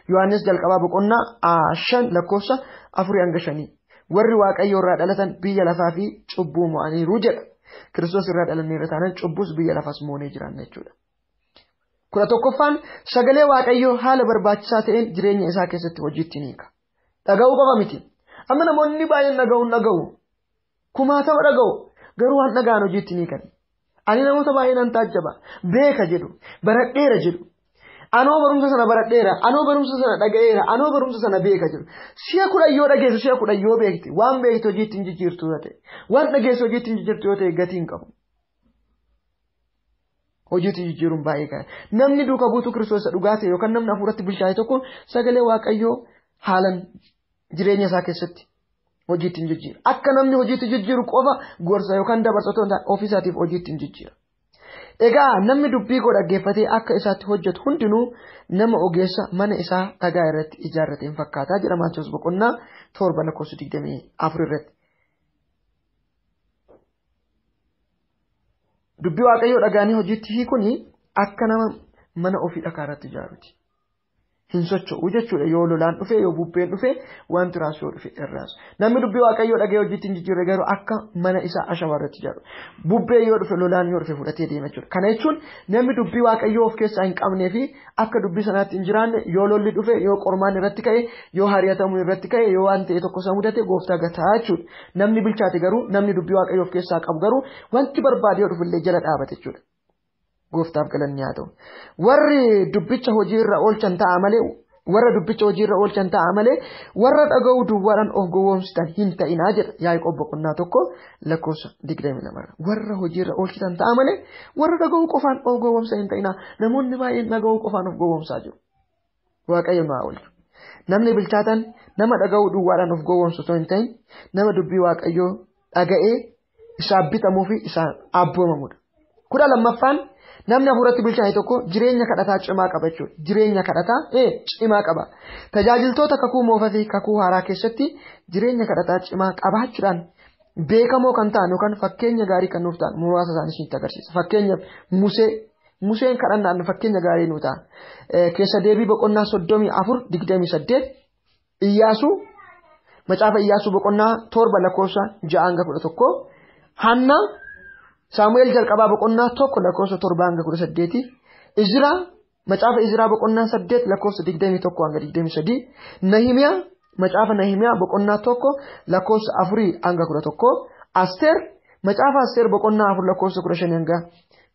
Yohaannis jalqabaa boqonnaa 5 lakkoofsa 4 hanga 5. Warri Waaqayyo irraa dhalatan biyya lafaa fi cubbuu mo'aniiru jedha. Kiristoos irraa dhalanneerra taanaan cubbuus biyya lafaas moonee jiraanna jechuudha. 11ffaan sagalee Waaqayyoo haala barbaachisaa ta'een jireenya isaa keessatti hojiitti ni hiika. Dhaga'uu qofa miti. Amma namoonni baay'een dhaga'uun dhaga'u. Kumaatama dhaga'u. Garuu waan dhaga'an hojiitti ni hiikan. Ani namoota baay'ee nan taajjaba. Beeka jedhu. Baradheera jedhu. Anoo barumsa sana baradheera. Anoo barumsa sana dhaga'eera. Anoo barumsa sana beeka jedhu. Si'a 10 yoo dhageessu, si'a 10 yoo beekte, waan beekte hojiitti hin jijjiirtu yoo ta'e, waan dhageessu hojiitti hin jijjiirtu yoo ta'e gatii hin qabu. Hojiitti jijjiiruun baay'ee gaariidha. Namni duuka buutuu Kiristoos isa dhugaa ta'e yookaan namni hafuuratti bilchaate tokko sagalee Waaqayyoo haalan jireenya isaa keessatti Hojiitti hin jijjiira. Akka namni hojiitti jijjiiru qofa gorsa yookaan dabarsa otoo hin taane ofiisaatiif hojiitti hin jijjiira. Egaa namni dubbii koo dhaggeeffatee akka isaatti hojjetu hundinuu nama ogeessa mana isaa dhagaa irratti ijaarrateen fakkaataa jedha Maatewos boqonnaa 7 lakkoofsa 24 irratti. Dubbii Waaqayyoo dhagaanii hojiitti hiikuun akka nama mana ofii dhagaa irratti ijaaruuti. Hin socho'u jechuudha yoo lolaan dhufe yoo bubbeen dhufe wanti raasu yoo dhufe irraasu. Namni dubbii Waaqayyoo dhagee hojiitti hin jijjiirre garuu akka mana isaa ashawaa irratti ijaaru. Bubbee yoo dhufe lolaan yoo dhufe fudhatee deema jechuudha. Kana jechuun namni dubbii Waaqayyoo of keessaa hin qabnee fi akka dubbii sanaatti hin jiraanne yoo lolli dhufe yoo qormaan irratti ka'e yoo hari'atamuun irratti ka'e yoo waan ta'e tokko isa mudate gooftaa gataa jechuudha. Namni bilchaate garuu namni dubbii Waaqayyoo of keessaa qabu garuu wanti barbaade yoo dhufillee jala dhaabate jechuudha. Gooftaaf galanni haa ta'u. Warri dubbicha hojiirra oolchan ta'a malee warra dubbicha hojiirra oolchan ta'a malee warra dhaga'uu duwwaadhaan of gowwoomsitan hin ta'inaa jedha Yaaqoob boqonnaa 1 lakkoofsa 22. Warra hojiirra oolchitan ta'a malee warra dhaga'uu qofaan of gowwoomsan hin ta'inaa. Namoonni baay'een dhaga'uu qofaan of gowwoomsaa jiru. Waaqayyo nu haa oolchu. Namni bilchaatan nama dhaga'uu duwwaadhaan of gowwoomsu osoo hin ta'in nama dubbii Waaqayyoo dhaga'ee isaaf bitamuu fi isaan abboomamudha. 12ffaan namni hafuuratti bilchaate tokko jireenya kadhataa cimaa qaba jechuudha. Jireenya kadhataa cimaa qaba. Tajaajiltoota kakuu moofaa fi kakuu haaraa keessatti jireenya kadhataa cimaa qabaachuudhaan beekamoo kan ta'an yookaan fakkeenya gaarii kan nuuf ta'an muraasa isaanii isinitti agarsiisa. Fakkeenyaaf Museen kadhannaan fakkeenya gaarii nuu ta'a. Keessa deebii boqonnaa 34 28 Iyyaasuu macaafa Iyyaasuu boqonnaa 7 lakkoofsa 6 hanga 11 Hannaa Saamu'eel jalqabaa boqonnaa 1 lakkoofsa 7 hanga 18 Izraa macaafa Izraa boqonnaa 8 lakkoofsa 21 hanga 23 Nahimiyaa macaafa Nahimiyaa boqonnaa 1 lakkoofsa 4 hanga 11 Asteer macaafa Asteer boqonnaa 4 lakkoofsa 15 hanga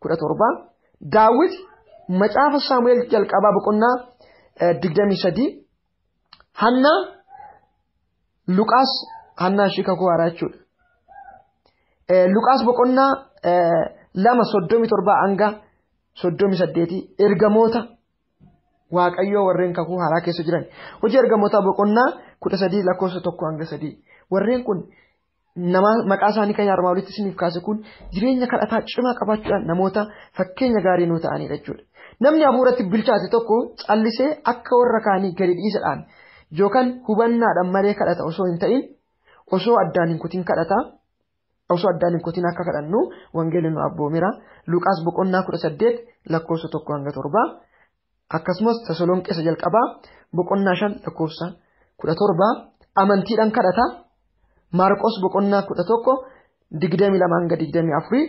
17 Daawit macaafa Saamu'eel jalqabaa boqonnaa 23 Hannaa Luqaas Hannaa ishii kakuu haaraa jechuudha. Luqaas boqonnaa 2 37 hanga 38 ergamoota Waaqayyoo warreen kakuu haaraa keessa jiran. Hojii ergamoota boqonnaa 13 lakkoofsa 1 hanga 3. Warreen kun nama maqaa isaanii kan armaan olitti isiniif kaase kun jireenya kadhataa cimaa qabaachuudhaan namoota fakkeenya gaarii nuu ta'anidha jechuudha. Namni hafuuratti bilchaate tokko callisee akka warra kaanii gadi dhiisadhaan yookaan hubannaadhaan malee kadhata osoo hin ta'in osoo addaan hin kutin kadhata. Osoo addaan hin kutin akka kadhannu wangeelli nu abboomeera. Luqaas boqonnaa 18 lakkoofsa 1 hanga 7 akkasumas Tasalonqeessa jalqabaa boqonnaa 5 lakkoofsa 17 amantiidhaan kadhata. Maarqos boqonnaa 11 22 hanga 24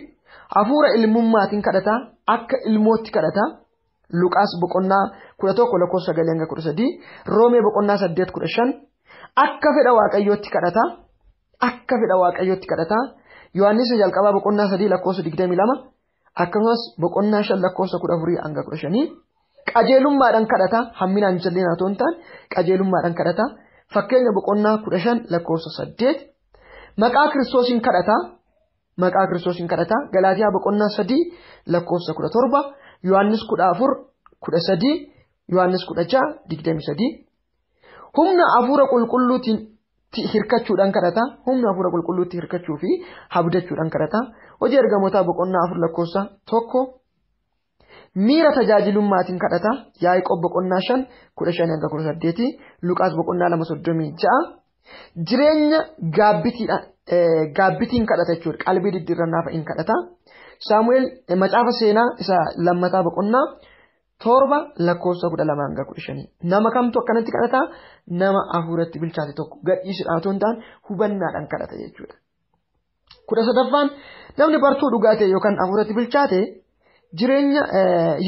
hafuura ilmummaatiin kadhata akka ilmootti kadhata. Luqaas boqonnaa 11 lakkoofsa 9 hanga 13 Roomee boqonnaa 8 15 akka fedha Waaqayyootti kadhata. Akka fedha Waaqayyootti kadhata. Yohaannis jalqabaa boqonnaa 3 lakkoofsa 22 akkasumas boqonnaa 5 lakkoofsa 14 hanga 15 qajeelummaadhaan kadhata. Hamminaan jallinaa otoo hin taane qajeelummaadhaan kadhata. Fakkeenya boqonnaa 15 lakkoofsa 8 maqaa Kiristoosiin kadhata. Maqaa Kiristoosiin kadhata. Galaatiyaa boqonnaa 3 lakkoofsa 17 Yohaannis 14 13 Yohaannis 16 23 humna hafuura qulqulluutiin hirkachuudhaan kadhata. Humna hafuura qulqulluutti hirkachuu fi abdachuudhaan kadhata. Hojii ergamootaa boqonnaa 4 lakkoofsa 1 miira tajaajilummaatiin kadhata. Yaaqoob boqonnaa 5 15 hanga 18 Luqaas boqonnaa 2 36 jireenya gaabbitiin kadhata jechuudha. Qalbii diddiirrannaa fa'iin kadhata. Saamu'eel macaafa seenaa isa lammataa boqonnaa 7 lakkoofsa 12 hanga 15. Nama kamtu akkanatti kadhata? Nama hafuuratti bilchaate tokko gadhiisuudhaan otoo hin taane hubannaadhaan kadhata jechuudha. 13ffaan namni bartuu dhugaa ta'e yookaan hafuuratti bilchaate jireenya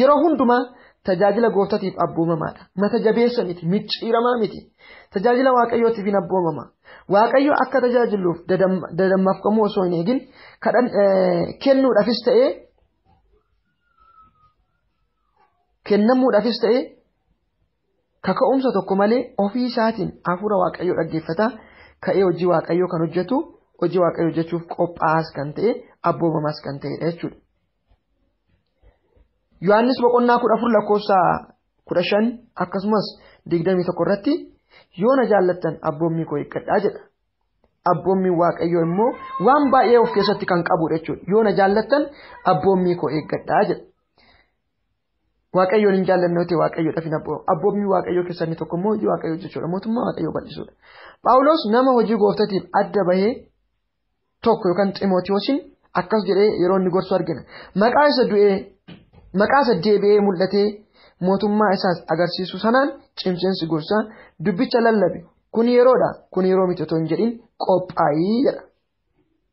yeroo hundumaa tajaajila gooftatiif abboomamaadha. Mata jabeessa miti, micciiramaa miti. Tajaajila Waaqayyootiif hin abboomama. Waaqayyo akka tajaajiluuf dadammaqfamuu osoo hin eegin kennuudhaafis ta'ee kennamuudhaafis ta'ee kaka'umsa tokko malee ofii isaatiin hafuura Waaqayyoo dhaggeeffata. Ka'ee hojii Waaqayyoo kan hojjetu hojii Waaqayyoo hojjechuuf qophaa'aas kan ta'e abboomamaas kan ta'edha jechuudha. Yohaannis boqonnaa 14 lakkoofsa 15 akkasumas 21 irratti yoo na jaallattan abboommii koo eeggadhaa jedha. Abboommiin Waaqayyoo immoo waan baay'ee of keessatti kan qabudha jechuudha. Yoo na jaallattan abboommii koo eeggadhaa jedha. Waaqayyoon hin jaallanne yoo ta'e Waaqayyoodhaaf hin abboomamu. Abboommii Waaqayyoo keessaa inni tokko immoo hojii Waaqayyoo jechuudha. Mootummaa Waaqayyoo bal'isuudha. Phaawulos nama hojii gooftatiif adda bahee tokko yookaan Ximootiyoosiin akkas jedhee yeroo inni gorsu argina. Maqaa isa du'ee maqaa isa deebi'ee mul'atee mootummaa isaas agarsiisu sanaan cimseensi gorsaa dubbicha lallabe. Kun yeroodha, kun yeroo miti otoo hin jedhin qophaa'ii jedha.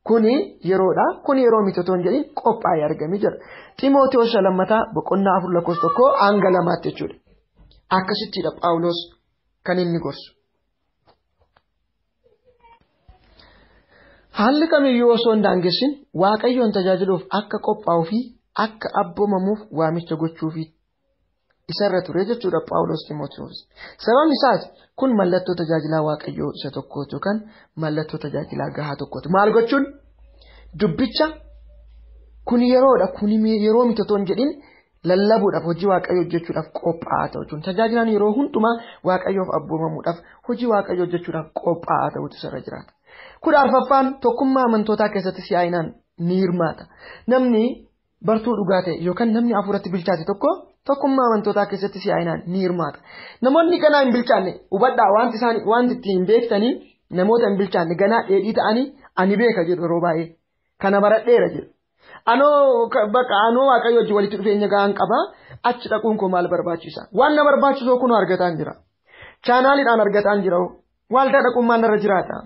Kuni yeroodha, kun yeroo miti otoo hin jedhin qophaa'ii argami jedha. Ximootiyoos lammataa boqonnaa 4 lakkoofsa 1 hanga 2 jechuudha. Akkasittidha Phaawulos kan inni gorsu. Haalli kamiyyuu osoo hin daangessin Waaqayyoon tajaajiluuf akka qophaa'uu fi akka abboomamuuf waamicha gochuufi isarra ture jechuudha Phaawulos Ximootiyoos. Sababni isaas kun mallattoo tajaajilaa Waaqayyoo isa tokkooti yookaan mallattoo tajaajilaa gahaa tokkooti. Maal gochuun? Dubbicha kun yeroodha, kun yeroo miti otoo hin jedhin lallabuudhaaf hojii Waaqayyoo hojjechuudhaaf qophaa'aa ta'u jechuun tajaajilaan yeroo hundumaa Waaqayyoof abboomamuudhaaf hojii Waaqayyoo hojjechuudhaaf qophaa'aa ta'utu isarra jiraata. 14ffaan tokkummaa amantootaa keessatti si'aayinaan ni hirmaata. Namni bartuu dhugaa ta'e yookaan namni hafuuratti bilchaate tokko tokkummaa amantootaa keessatti si'aayinaan ni hirmaata. Namoonni ganaa hin bilchaanne hubadhaa wanti isaan wanti ittiin beektanii namoota hin bilchaanne ganaa dheedhii ta'anii ani beeka jedhu yeroo baay'ee kana baradheera jedhu. Anoo bakka anoo Waaqayyo wajjin walitti dhufeenya gahaan qaba achi dhaquun koo maal barbaachisa? Waan na barbaachisu kun argataan jira. Chaanaaliidhaan argataan jira. Waldaa dhaquun maal narra jiraata?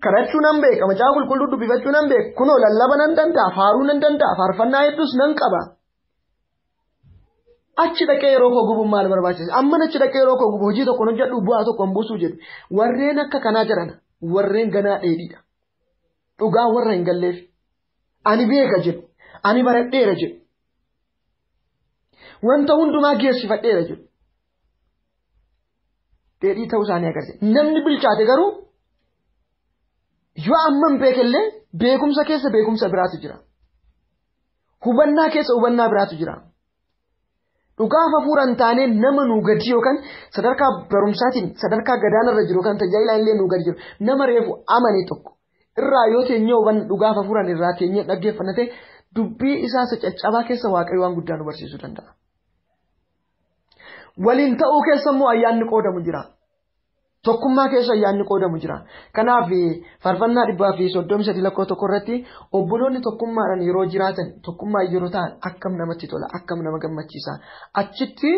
Kadhachuu nan beeka, macaafa qulqulluu dubbifachuu nan beeka, kunoo lallaba nan danda'a, faaruu nan danda'a, faarfannaa hedduus nan qaba. Achi dhaqee yeroo koo gubuun maal barbaachisa? Amman achi dhaqee yeroo koo gubu hojii tokko hojjedhu bu'aa tokko hin buusuu jedhu. Warreen akka kanaa jiran warreen ganaa dheedhiidha. Dhugaa warra hin galleef. Ani beeka jedhu, ani baradheera jedhu. Wanta hundumaa geessifadheera jedhu. Dheedhii ta'uu isaanii agarsiisa. Namni bilchaate garuu yoo amman beekellee beekumsa keessa beekumsa biraatu jira. Hubannaa keessa hubannaa biraatu jira. Dhugaaf hafuura hin taane nama nuu gadi yookaan sadarkaa barumsaatiin sadarkaa gadaanarra jiru yookaan tajaajilaan illee nuu gadi jiru nama reefu amane tokko irraa yoo teenyee hubanne dhugaaf hafuuraan irraa teenyee dhaggeeffanne ta'e dubbii isaa isa caccabaa keessa Waaqayyo waan guddaa nu barsiisuu danda'a. Waliin ta'uu keessa immoo ayyaanni qoodamu jira. Tokkummaa keessa ayyaanni qoodamu jira. Kanaaf faarfannaa 133 lakkoofsa 1 irratti obboloonni tokkummaadhaan yeroo jiraatan tokkummaa yeroo ta'an akkam namatti tola, akkam nama gammachiisa. Achitti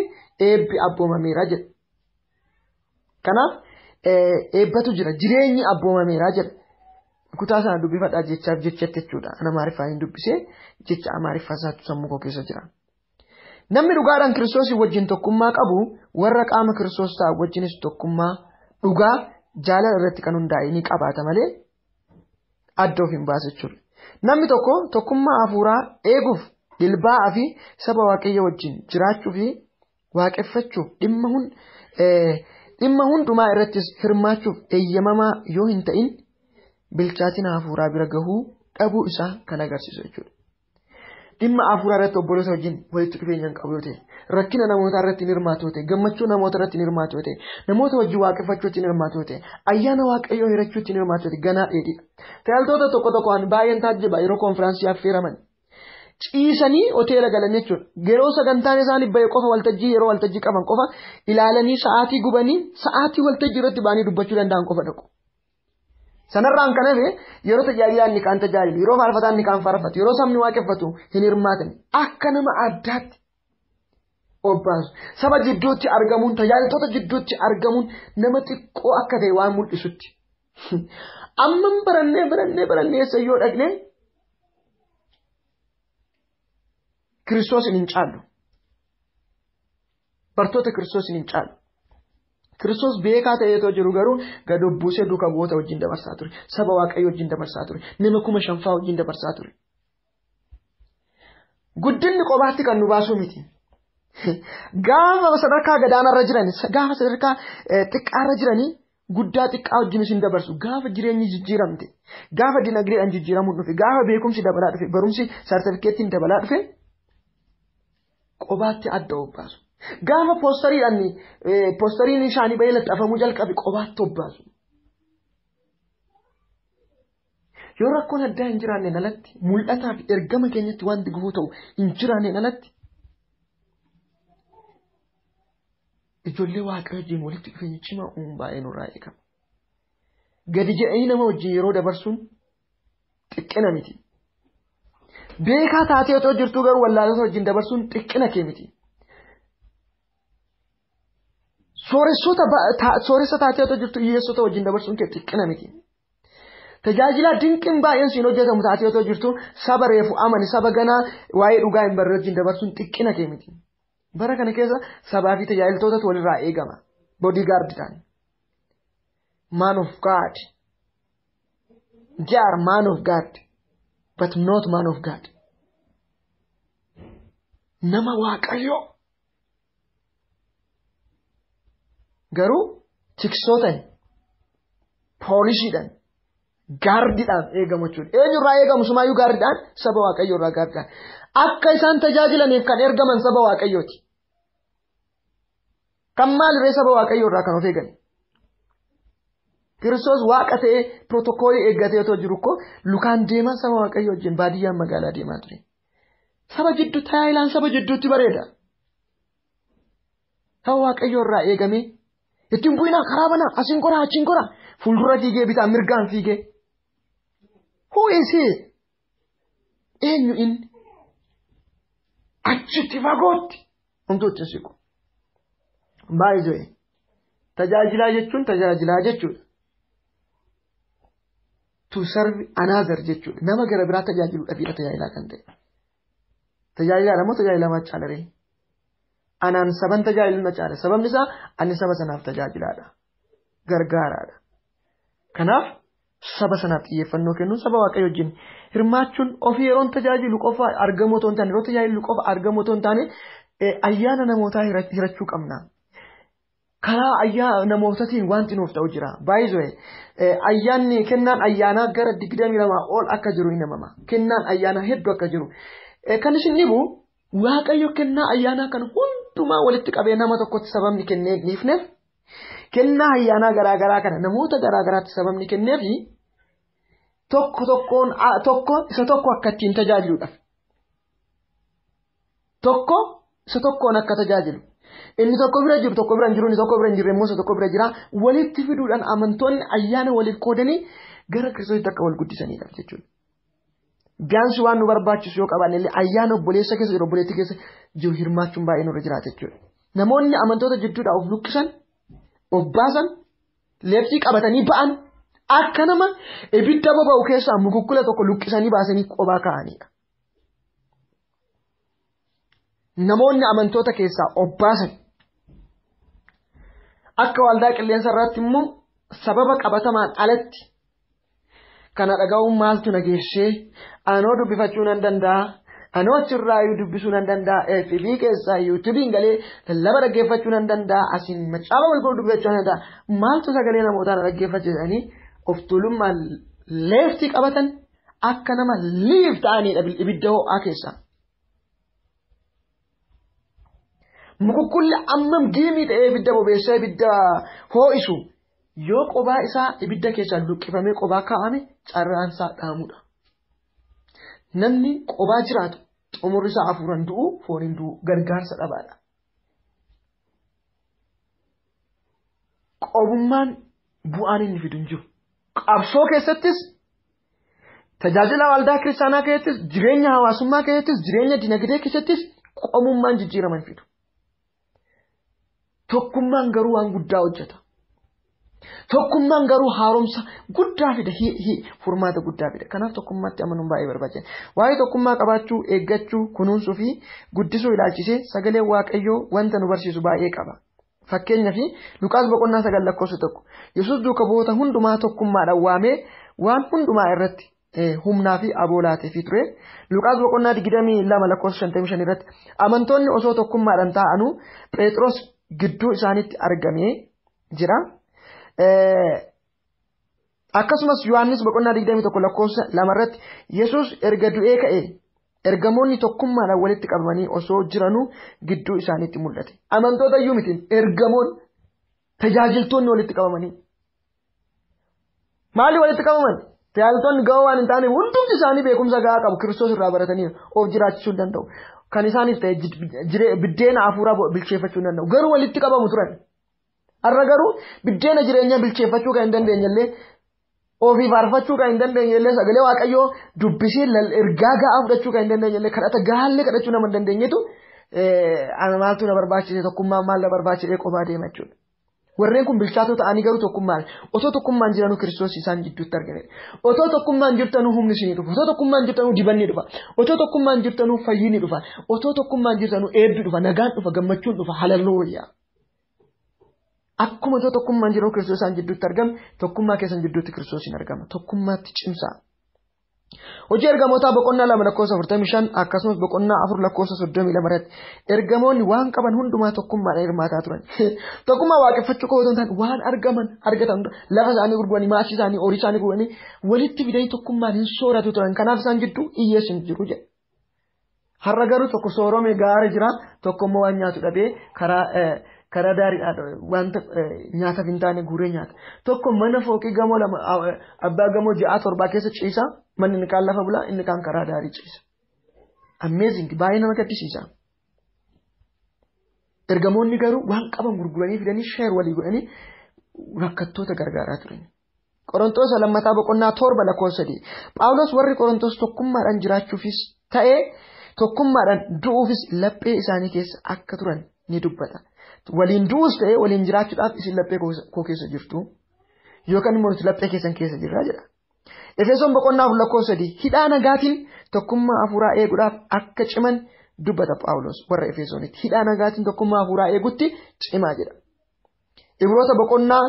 eebbi abboomameera jedha. Kanaaf eebbatu jira, jireenyi abboomameera jedha. Kutaa sana dubbifadhaa jechaaf jechatti jechuudha. Ana Amaariffaan hin dubbisee jecha Amaariffaa isaatu sammuu koo keessa jira. Namni dhugaadhaan Kiristoosii wajjin tokkummaa qabu warra qaama Kiristoos ta'an wajjinis tokkummaa dhugaa jaalala irratti kan hundaa'e ni qabaata malee adda of hin baasu jechuudha. Namni tokko tokkummaa hafuuraa eeguuf dilbaa'aa fi saba Waaqayyo wajjin jiraachuu fi waaqeffachuuf dhimma hundumaa irrattis hirmaachuuf eeyyamamaa yoo hin ta'in bilchaatina hafuuraa bira gahuu dhabuu isaa kan agarsiisu jechuudha. Dhimma hafuuraa irratti obboloota wajjin walitti dhufeenya hin qabu yoo ta'e, rakkina namootaa irratti hin hirmaatu yoo ta'e, gammachuu namoota irratti hin hirmaatu yoo ta'e, namoota wajjin waaqeffachuu hin hirmaatu yoo ta'e, ayyaana Waaqayyoo hirachuu hin hirmaatu yoo ta'e, ganaa dheedhiidha. Tajaajiltoota tokko tokko ani baay'een taajjaba yeroo konfiraansii affeeraman. Ciisanii hoteela galan jechuudha. Yeroo sagantaan isaanii bahe qofa waltajjii yeroo waltajjii qaban qofa ilaalanii sa'aatii gubanii sa'aatii waltajjii irratti ba'anii dubbachuu danda'an qofa dhaqu. Sanarraan kan hafe yeroo tajaajilaan ni kaan tajaajilu, yeroo faarfataan ni kaan faarfatu, yeroo sabni waaqeffatu hin hirmaatan. Akka nama addaatti obbaasu. Saba jidduutti argamuun, tajaajiltoota jidduutti argamuun nama xiqqoo akka ta'e waan mul'isutti. Amman barannee barannee barannee eessa yoo dhaqne Kiristoos hin caallu. Bartoota Kiristoos hin caallu. Kiristoos beekaa ta'eetoo jiru garuu gad of buusee duuka bu'oota wajjin dabarsaa ture. Saba Waaqayyoo wajjin dabarsaa ture. Nama 5,000 fa'aa wajjin dabarsaa ture. Guddinni qobaatti kan nu baasuu miti. Gaafa sadarkaa gadaanarra jiran, gaafa sadarkaa xiqqaarra jiranii guddaa xiqqaa wajjin isin dabarsu. Gaafa jireenyi jijjiiramte, gaafa dinagdeedhaan jijjiiramuun dhufe, gaafa beekumsi dabalaa dhufe, barumsi saartifikeettiin dabalaa dhufe, qobaatti adda of baasu. Gaafa poostariin isaanii bahee laxxafamuu jalqabe qobaatti of baasu. Yoo rakkoon addaa hin jiraanneen alatti, mul'ataa fi ergama keenyatti wanti gufuu ta'u hin jiraanneen alatti, ijoollee Waaqayyo wajjin walitti dhufeenya cimaa uumuun baay'ee nurraa eegama. Gadi jedhanii nama wajjin yeroo dabarsuun xiqqina miti. Beekaa taatee otoo jirtuu garuu wallaalota wajjin dabarsuun xiqqina kee miti. Sooressa taatee otoo jirtuu hiyyeessota wajjin dabarsuun kee xiqqina miti. Tajaajila dinqiin baay'een siin hojjetamu taatee otoo jirtuu saba reefu amani saba ganaa waa'ee dhugaa hin barre wajjin dabarsuun xiqqina kee miti. Bara kana keessa sabaa fi tajaajiltootatu walirraa eegama. Bodyguard ta'an. Man of God. They are man of God, but not man of God. Nama Waaqayyoo. Garuu tiksootan, poolisiidhaan, gaardiidhaan eegamu jechuudha. Eenyurraa eegamu sumaayyuu gaardiidhaan? Saba Waaqayyoo irraa gaardiidhaan. Akka isaan tajaajilaniif kan ergaman saba Waaqayyooti. Kan maalirree saba Waaqayyoo irraa kan of eegan? Kiristoos Waaqa ta'ee pirootokoolii eeggatee otoo jiru koo lukaan deemaa saba Waaqayyoo wajjin baadiyyaan magaalaa deemaa ture. Saba jidduu tajaajilaan saba jidduutti bareeda. Saba Waaqayyoo irraa eegamee ittiin bu'inaa karaa banaa asiin goraa achiin goraa fuuldura fiigee bitaa mirgaan fiigee. Who is he? Eenyu inni? Achitti fagootti homtuu itti siqu. Baay'ee tajaajilaa jechuun tajaajilaa jechuudha. To serve another jechuudha. Nama gara biraa tajaajiluudhaaf tajaajilaa kan ta'e. Tajaajilaadha moo tajaajilamaa caalaree? Anaan saban tajaajilu na caala. Sababni isaa ani saba sanaaf tajaajilaadha. Gargaaraadha. Kanaaf saba sanaaf xiyyeeffannoo kennuun saba Waaqayyo wajjin hirmaachuun ofii yeroon tajaajilu qofa argamu otoo hin taane, yeroo tajaajilu qofa argamu otoo hin taane, ayyaana namootaa hirachuu qabna. Karaa ayyaana namootaatiin wanti nuuf ta'u jira. Baay'ee ayyaanni kennaan ayyaanaa gara 22 ol akka jiru ni namama. Kennaan ayyaanaa hedduu akka jiru. Kan isin dhibu Waaqayyo kennaa ayyaanaa kan hundumaa walitti qabee nama tokkotti sababni kennee dhiifneef, kennaa ayyaanaa garaagaraa kana namoota garaagaraatti sababni kenneefi tokko tokkoon tokko isa tokko akka ittiin tajaajiluudhaaf. Tokko isa tokkoon akka tajaajilu. Inni tokko bira jiru tokko bira hin jiru, inni tokko bira hin jirre immoo isa tokko bira jira. Walitti fiduudhaan amantoonni ayyaana waliif qoodanii gara Kiristoositti akka wal guddisaniidhaaf jechuudha. Gaansi waan nu barbaachisu yoo qabaanne illee ayyaana obboleessa keessa jiru obboleettii keessa jiru hirmaachuun baay'ee nurra jiraata jechuudha. Namoonni amantoota jidduudhaa of luqqisan, of baasan, leebsii qabatanii ba'an akka nama ibidda boba'u keessaa mukukkula tokko luqqisanii baasanii qobaa kaa'anidha. Namoonni amantoota keessaa of baasan akka waldaa qilleensa irratti immoo sababa qabatamaan alatti kana dhaga'uun maaltu na geessee, anoo dubbifachuu nan danda'a, anoo achirraayyuu dubbisuu nan danda'a, FB keessaa yuutuubiin galee lallaba dhaggeeffachuu nan danda'a, asiin macaafa qulqulluu dubbifachuu nan danda'a, maaltu sagalee namootaa na dhaggeeffachiisanii of tuulummaan leeftii qabatan akka nama liif ta'anidha ibidda ho'aa keessaa. Mukukkulli ammam giimii ta'ee ibidda bobeessee ibidda ho'isu yoo qobaa isaa ibidda keessaa luqqifamee qobaa kaa'ame carraan isaa dhaamudha. Namni qobaa jiraatu xumurri isaa hafuuraan du'u fooniin du'u gargaarsa dhabaadha. Qobummaan bu'aan inni fidu hin jiru. Qabsoo keessattis, tajaajila waldaa kiristaanaa keessattis, jireenya hawaasummaa keessattis, jireenya dinagdee keessattis qobummaan jijjiirama hin fidu. Tokkummaan garuu waan guddaa hojjeta. Tokkummaan garuu haaromsa guddaa fida, furmaata guddaa fida. Kanaaf tokkummaatti amanuun baay'ee barbaachisaadha. Waa'ee tokkummaa qabaachuu, eeggachuu, kunuunsuu fi guddisuu ilaalchisee sagaleen Waaqayyoo wanta nu barsiisu baay'ee qaba. Fakkeenyaaf Luqaas boqonnaa 9 lakkoofsa 1. Yesuus duuka bu'oota hundumaa tokkummaadhaan waamee waan hundumaa irratti humnaa fi aboo laateefii ture. Luqaas boqonnaa 22 lakkoofsa 55 irratti amantoonni osoo tokkummaadhaan taa'anuu Phexros gidduu isaaniitti argamee jira. Akkasumas Yohaannis boqonnaa 21 lakkoofsa 2 irratti Yesuus erga du'ee ka'e ergamoonni tokkummaadhaan walitti qabamanii osoo jiranuu gidduu isaaniitti mul'ate. Amantoota iyyuu miti, ergamoonni tajaajiltoonni walitti qabamanii. Maali walitti qabaman? Tajaajiltoonni ga'oo waan hin taaneef hundumti isaanii beekumsa gahaa qabu Kiristoos irraa baratanii of jiraachisuu hin danda'u. Kan isaaniif ta'e biddeena hafuuraa bilcheeffachuu hin danda'u. Garuu walitti qabamu turan. Har'a garuu biddeena jireenyaa bilcheeffachuu kan hin dandeenye illee ofii faarfachuu kan hin dandeenye illee sagalee Waaqayyoo dubbisee ergaa gahaa fudhachuu kan hin dandeenye illee kadhata gahaallee kadhachuu nama hin dandeenyetu maaltu na barbaachise tokkummaan maal na barbaachise qofaa deema jechuudha. Warreen kun bilchaatoo ta'anii garuu tokkummaan otoo tokkummaan jiranuu Kiristoos isaan gidduutti argame. Otoo tokkummaan jirtanuu humni isinii dhufa. Otoo tokkummaan jirtanuu dibanni dhufa. Otoo tokkummaan jirtanuu fayyinni dhufa. Otoo tokkummaan jirtanuu eebbi dhufa. Nagaan dhufa. Gammachuun dhufa. Haleluuyaa. Akkuma otoo tokkummaan jiranuu Kiristoos isaan gidduutti argame tokkummaa keessan gidduutti Kiristoos hin argama. Tokkummaatti cimsaa. Hojii ergamootaa boqonnaa 2 lakkoofsa 45 akkasumas boqonnaa 4 lakkoofsa 32 irratti ergamoonni waan qaban hundumaa tokkummaadhaan hirmaataa turan. Tokkummaa waaqeffachuu qofa otoo hin taane waan argaman argatan lafa isaanii gurguranii maasii isaanii horii isaanii gurguranii walitti fidanii tokkummaan hin sooratu turan. Kanaaf isaan jidduu hiyyeessi hin jiru jedha. Har'a garuu tokko soorome gaara jira tokko immoo waan nyaatu dhabee karaa daariidhaan wanta nyaataaf hin taane guuree nyaata. Tokko mana fooqii gamoo 2 abbaa gamoo 6 7 keessa ciisa. Manni inni kaan lafa bulaa inni kaan karaa daarii ciisa. Amazing baay'ee nama gaddisiisa. Ergamoonni garuu waan qaban gurguranii fidanii sheer walii godhanii rakkattoota gargaaraa turan. Qorontoos lammataa boqonnaa 7 lakkoofsa 3. Phaawulos warri Qorontoos tokkummaadhaan jiraachuufis ta'ee tokkummaadhaan du'uufis laphee isaanii keessa akka turan ni dubbata. Waliin du'uus ta'ee waliin jiraachuudhaaf isin laphee koo keessa jirtu yookaan immoo nuti laphee keessan keessa jirra jedha. Efesoon boqonnaa 4 lakkoofsa 3 hidhaa nagaatiin tokkummaa hafuuraa eeguudhaaf akka ciman dubbata Phaawulos warra Efesoonitti. Hidhaa nagaatiin tokkummaa hafuuraa eegutti cimaa jedha. Ibroota boqonnaa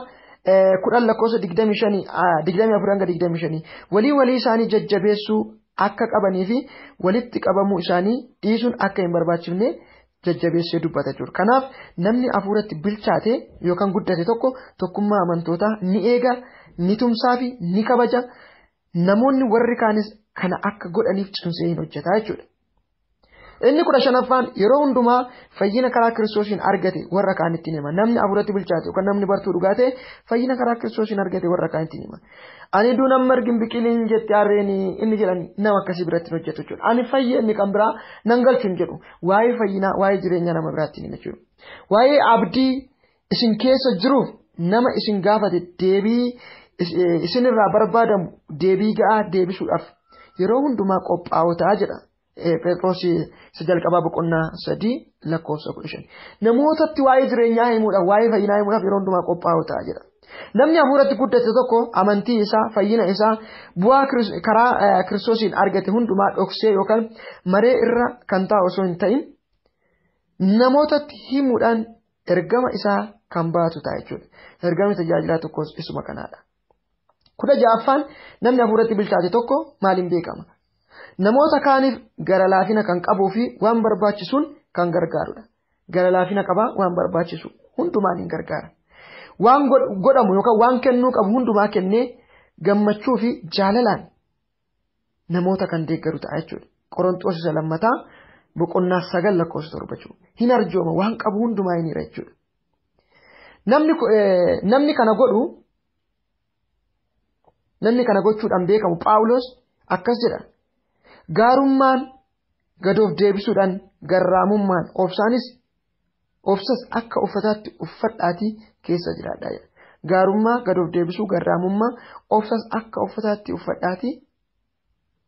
10 lakkoofsa 25 24 hanga 25 walii walii isaanii jajjabeessuu akka qabanii fi walitti qabamuu isaanii dhiisuun akka hin barbaachifne jajjabeessee dubbata jechuudha. Kanaaf namni hafuuratti bilchaate yookaan guddate tokko tokkummaa amantootaa ni eega, ni tumsaa fi ni kabaja. Namoonni warri kaanis kana akka godhaniif cimsee hin hojjeta jechuudha. Inni 15ffaan yeroo hundumaa fayyina karaa Kiristoosiin argate warra kaanitti hima. Namni hafuuratti bilchaate yookaan namni bartuu dhugaa ta'e fayyina karaa Kiristoosiin argate warra kaanitti hima. Ani duun amma argin biqiliin jette harreen inni jedhan nama akkasii biratti hin hojjetu jechuudha. Ani fayye inni kan biraa nan galchu hin jedhu. Waa'ee fayyinaa waa'ee jireenyaa nama biraatti hima jechuudha. Waa'ee abdii isin keessa jiruuf nama isin gaafate deebii isinirraa barbaadamu deebii ga'aa deebisuudhaaf yeroo hundumaa qophaa'oo ta'a jedha. Phexros isa jalqabaa boqonnaa 3 lakkoofsa 15. Namootatti waa'ee jireenyaa himuudhaaf waa'ee fayyinaa himuudhaaf yeroo hundumaa qophaa'oo ta'a jedha. Namni hafuuratti guddate tokko amantii isaa fayyina isaa bu'aa karaa Kiristoosiin argate hundumaa dhoksee yookaan maree irra kan taa'u osoo hin ta'in namootatti himuudhaan ergama isaa kan baatu ta'a jechuudha. Ergamni tajaajilaa tokkos isuma kanaadha. 16ffaan namni hafuuratti bilchaate tokko maaliin beekama? Namoota kaaniif gara laafina kan qabuu fi waan barbaachisuun kan gargaarudha. Gara laafina qabaa waan barbaachisu hundumaan hin gargaara. Waan godhamu yookaan waan kennuu qabu hundumaa kennee gammachuu fi jaalalaan namoota kan deeggaru ta'a jechuudha. Qorontoos isa lammataa boqonnaa 9 lakkoofsa 7 jechuudha. Hin arjooma waan qabu hundumaa hin hira jechuudha. Namni kana godhu namni kana gochuudhaan beekamu Phaawulos akkas jedha. Gaarummaan gadoof deebisuudhaan garraamummaan obsas akka uffataatti uffadhaatii keessa jiraadhaa jedha. Gaarummaa gadoof deebisuu garraamummaa obsas akka uffataatti uffadhaatii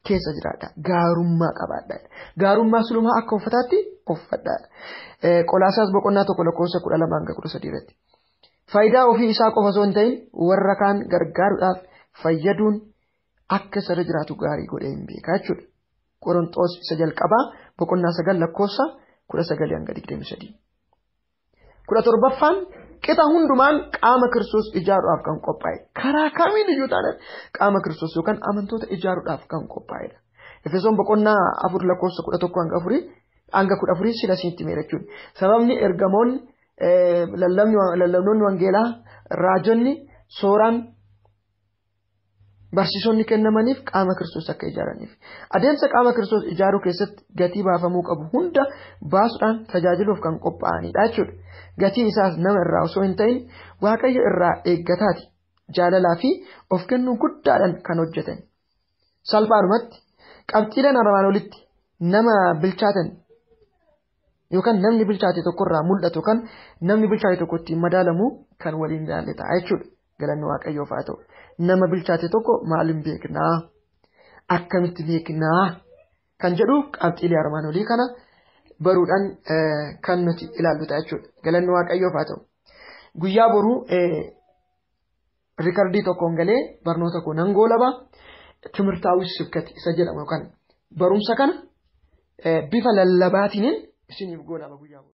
keessa jiraadhaa. Gaarummaa qabaadhaa. Gaarummaa sulumaa akka uffataatti uffadhaa. Qolaasaas boqonnaa 1 lakkoofsa 12 hanga 13 irratti. Faayidaa ofii isaa qofa osoo hin ta'in warra kaan gargaaruudhaaf fayyaduun akka isarra jiraatu gaarii godhee hin beekaa jechuudha. Qorontoos isa jalqabaa boqonnaa 9 lakkoofsa 19 hanga 23. 17ffaan qixa hundumaan qaama Kiristoos ijaaruudhaaf kan qophaa'e. Karaa kamiin iyyuu taanaan qaama Kiristoos yookaan amantoota ijaaruudhaaf kan qophaa'edha. Efesoon boqonnaa 4 lakkoofsa 11 hanga 4 hanga 14 sila isinitti himeera jechuudha. Sababni ergamoonni lallabnoonni wangeelaa raajonni sooraan barsiisonni kennamaniif qaama Kiristoos akka ijaaraniif. Adeemsa qaama Kiristoos ijaaruu keessatti gatii baafamuu qabu hunda baasuudhaan tajaajiluuf kan qophaa'anidha jechuudha. Gatii isaas nama irraa osoo hin ta'in Waaqayyo irraa eeggataati. Jaalalaa fi of kennuu guddaadhaan kan hojjetan. Salphaadhumatti qabxiileen armaan olitti nama bilchaatan yookaan namni bilchaate tokkorraa mul'atu kan namni bilchaate tokko ittiin madaalamu kan waliin ilaalle ta'a jechuudha. Galanni Waaqayyoof haa ta'u. Nama bilchaate tokko maaliin beeknaa? Akkamitti beeknaa? Kan jedhu qabxiilee armaan olii kana baruudhaan kan nuti ilaallu ta'a jechuudha. Galanni Waaqayyoof haa ta'u. Guyyaa boruu riikardii tokkoon galee barnoota koo nan goolaba. Timirtaawwi sibkat isa jedhamu yookaan barumsa kana bifa lallabaatiin isiniif goolaba guyyaa boruu.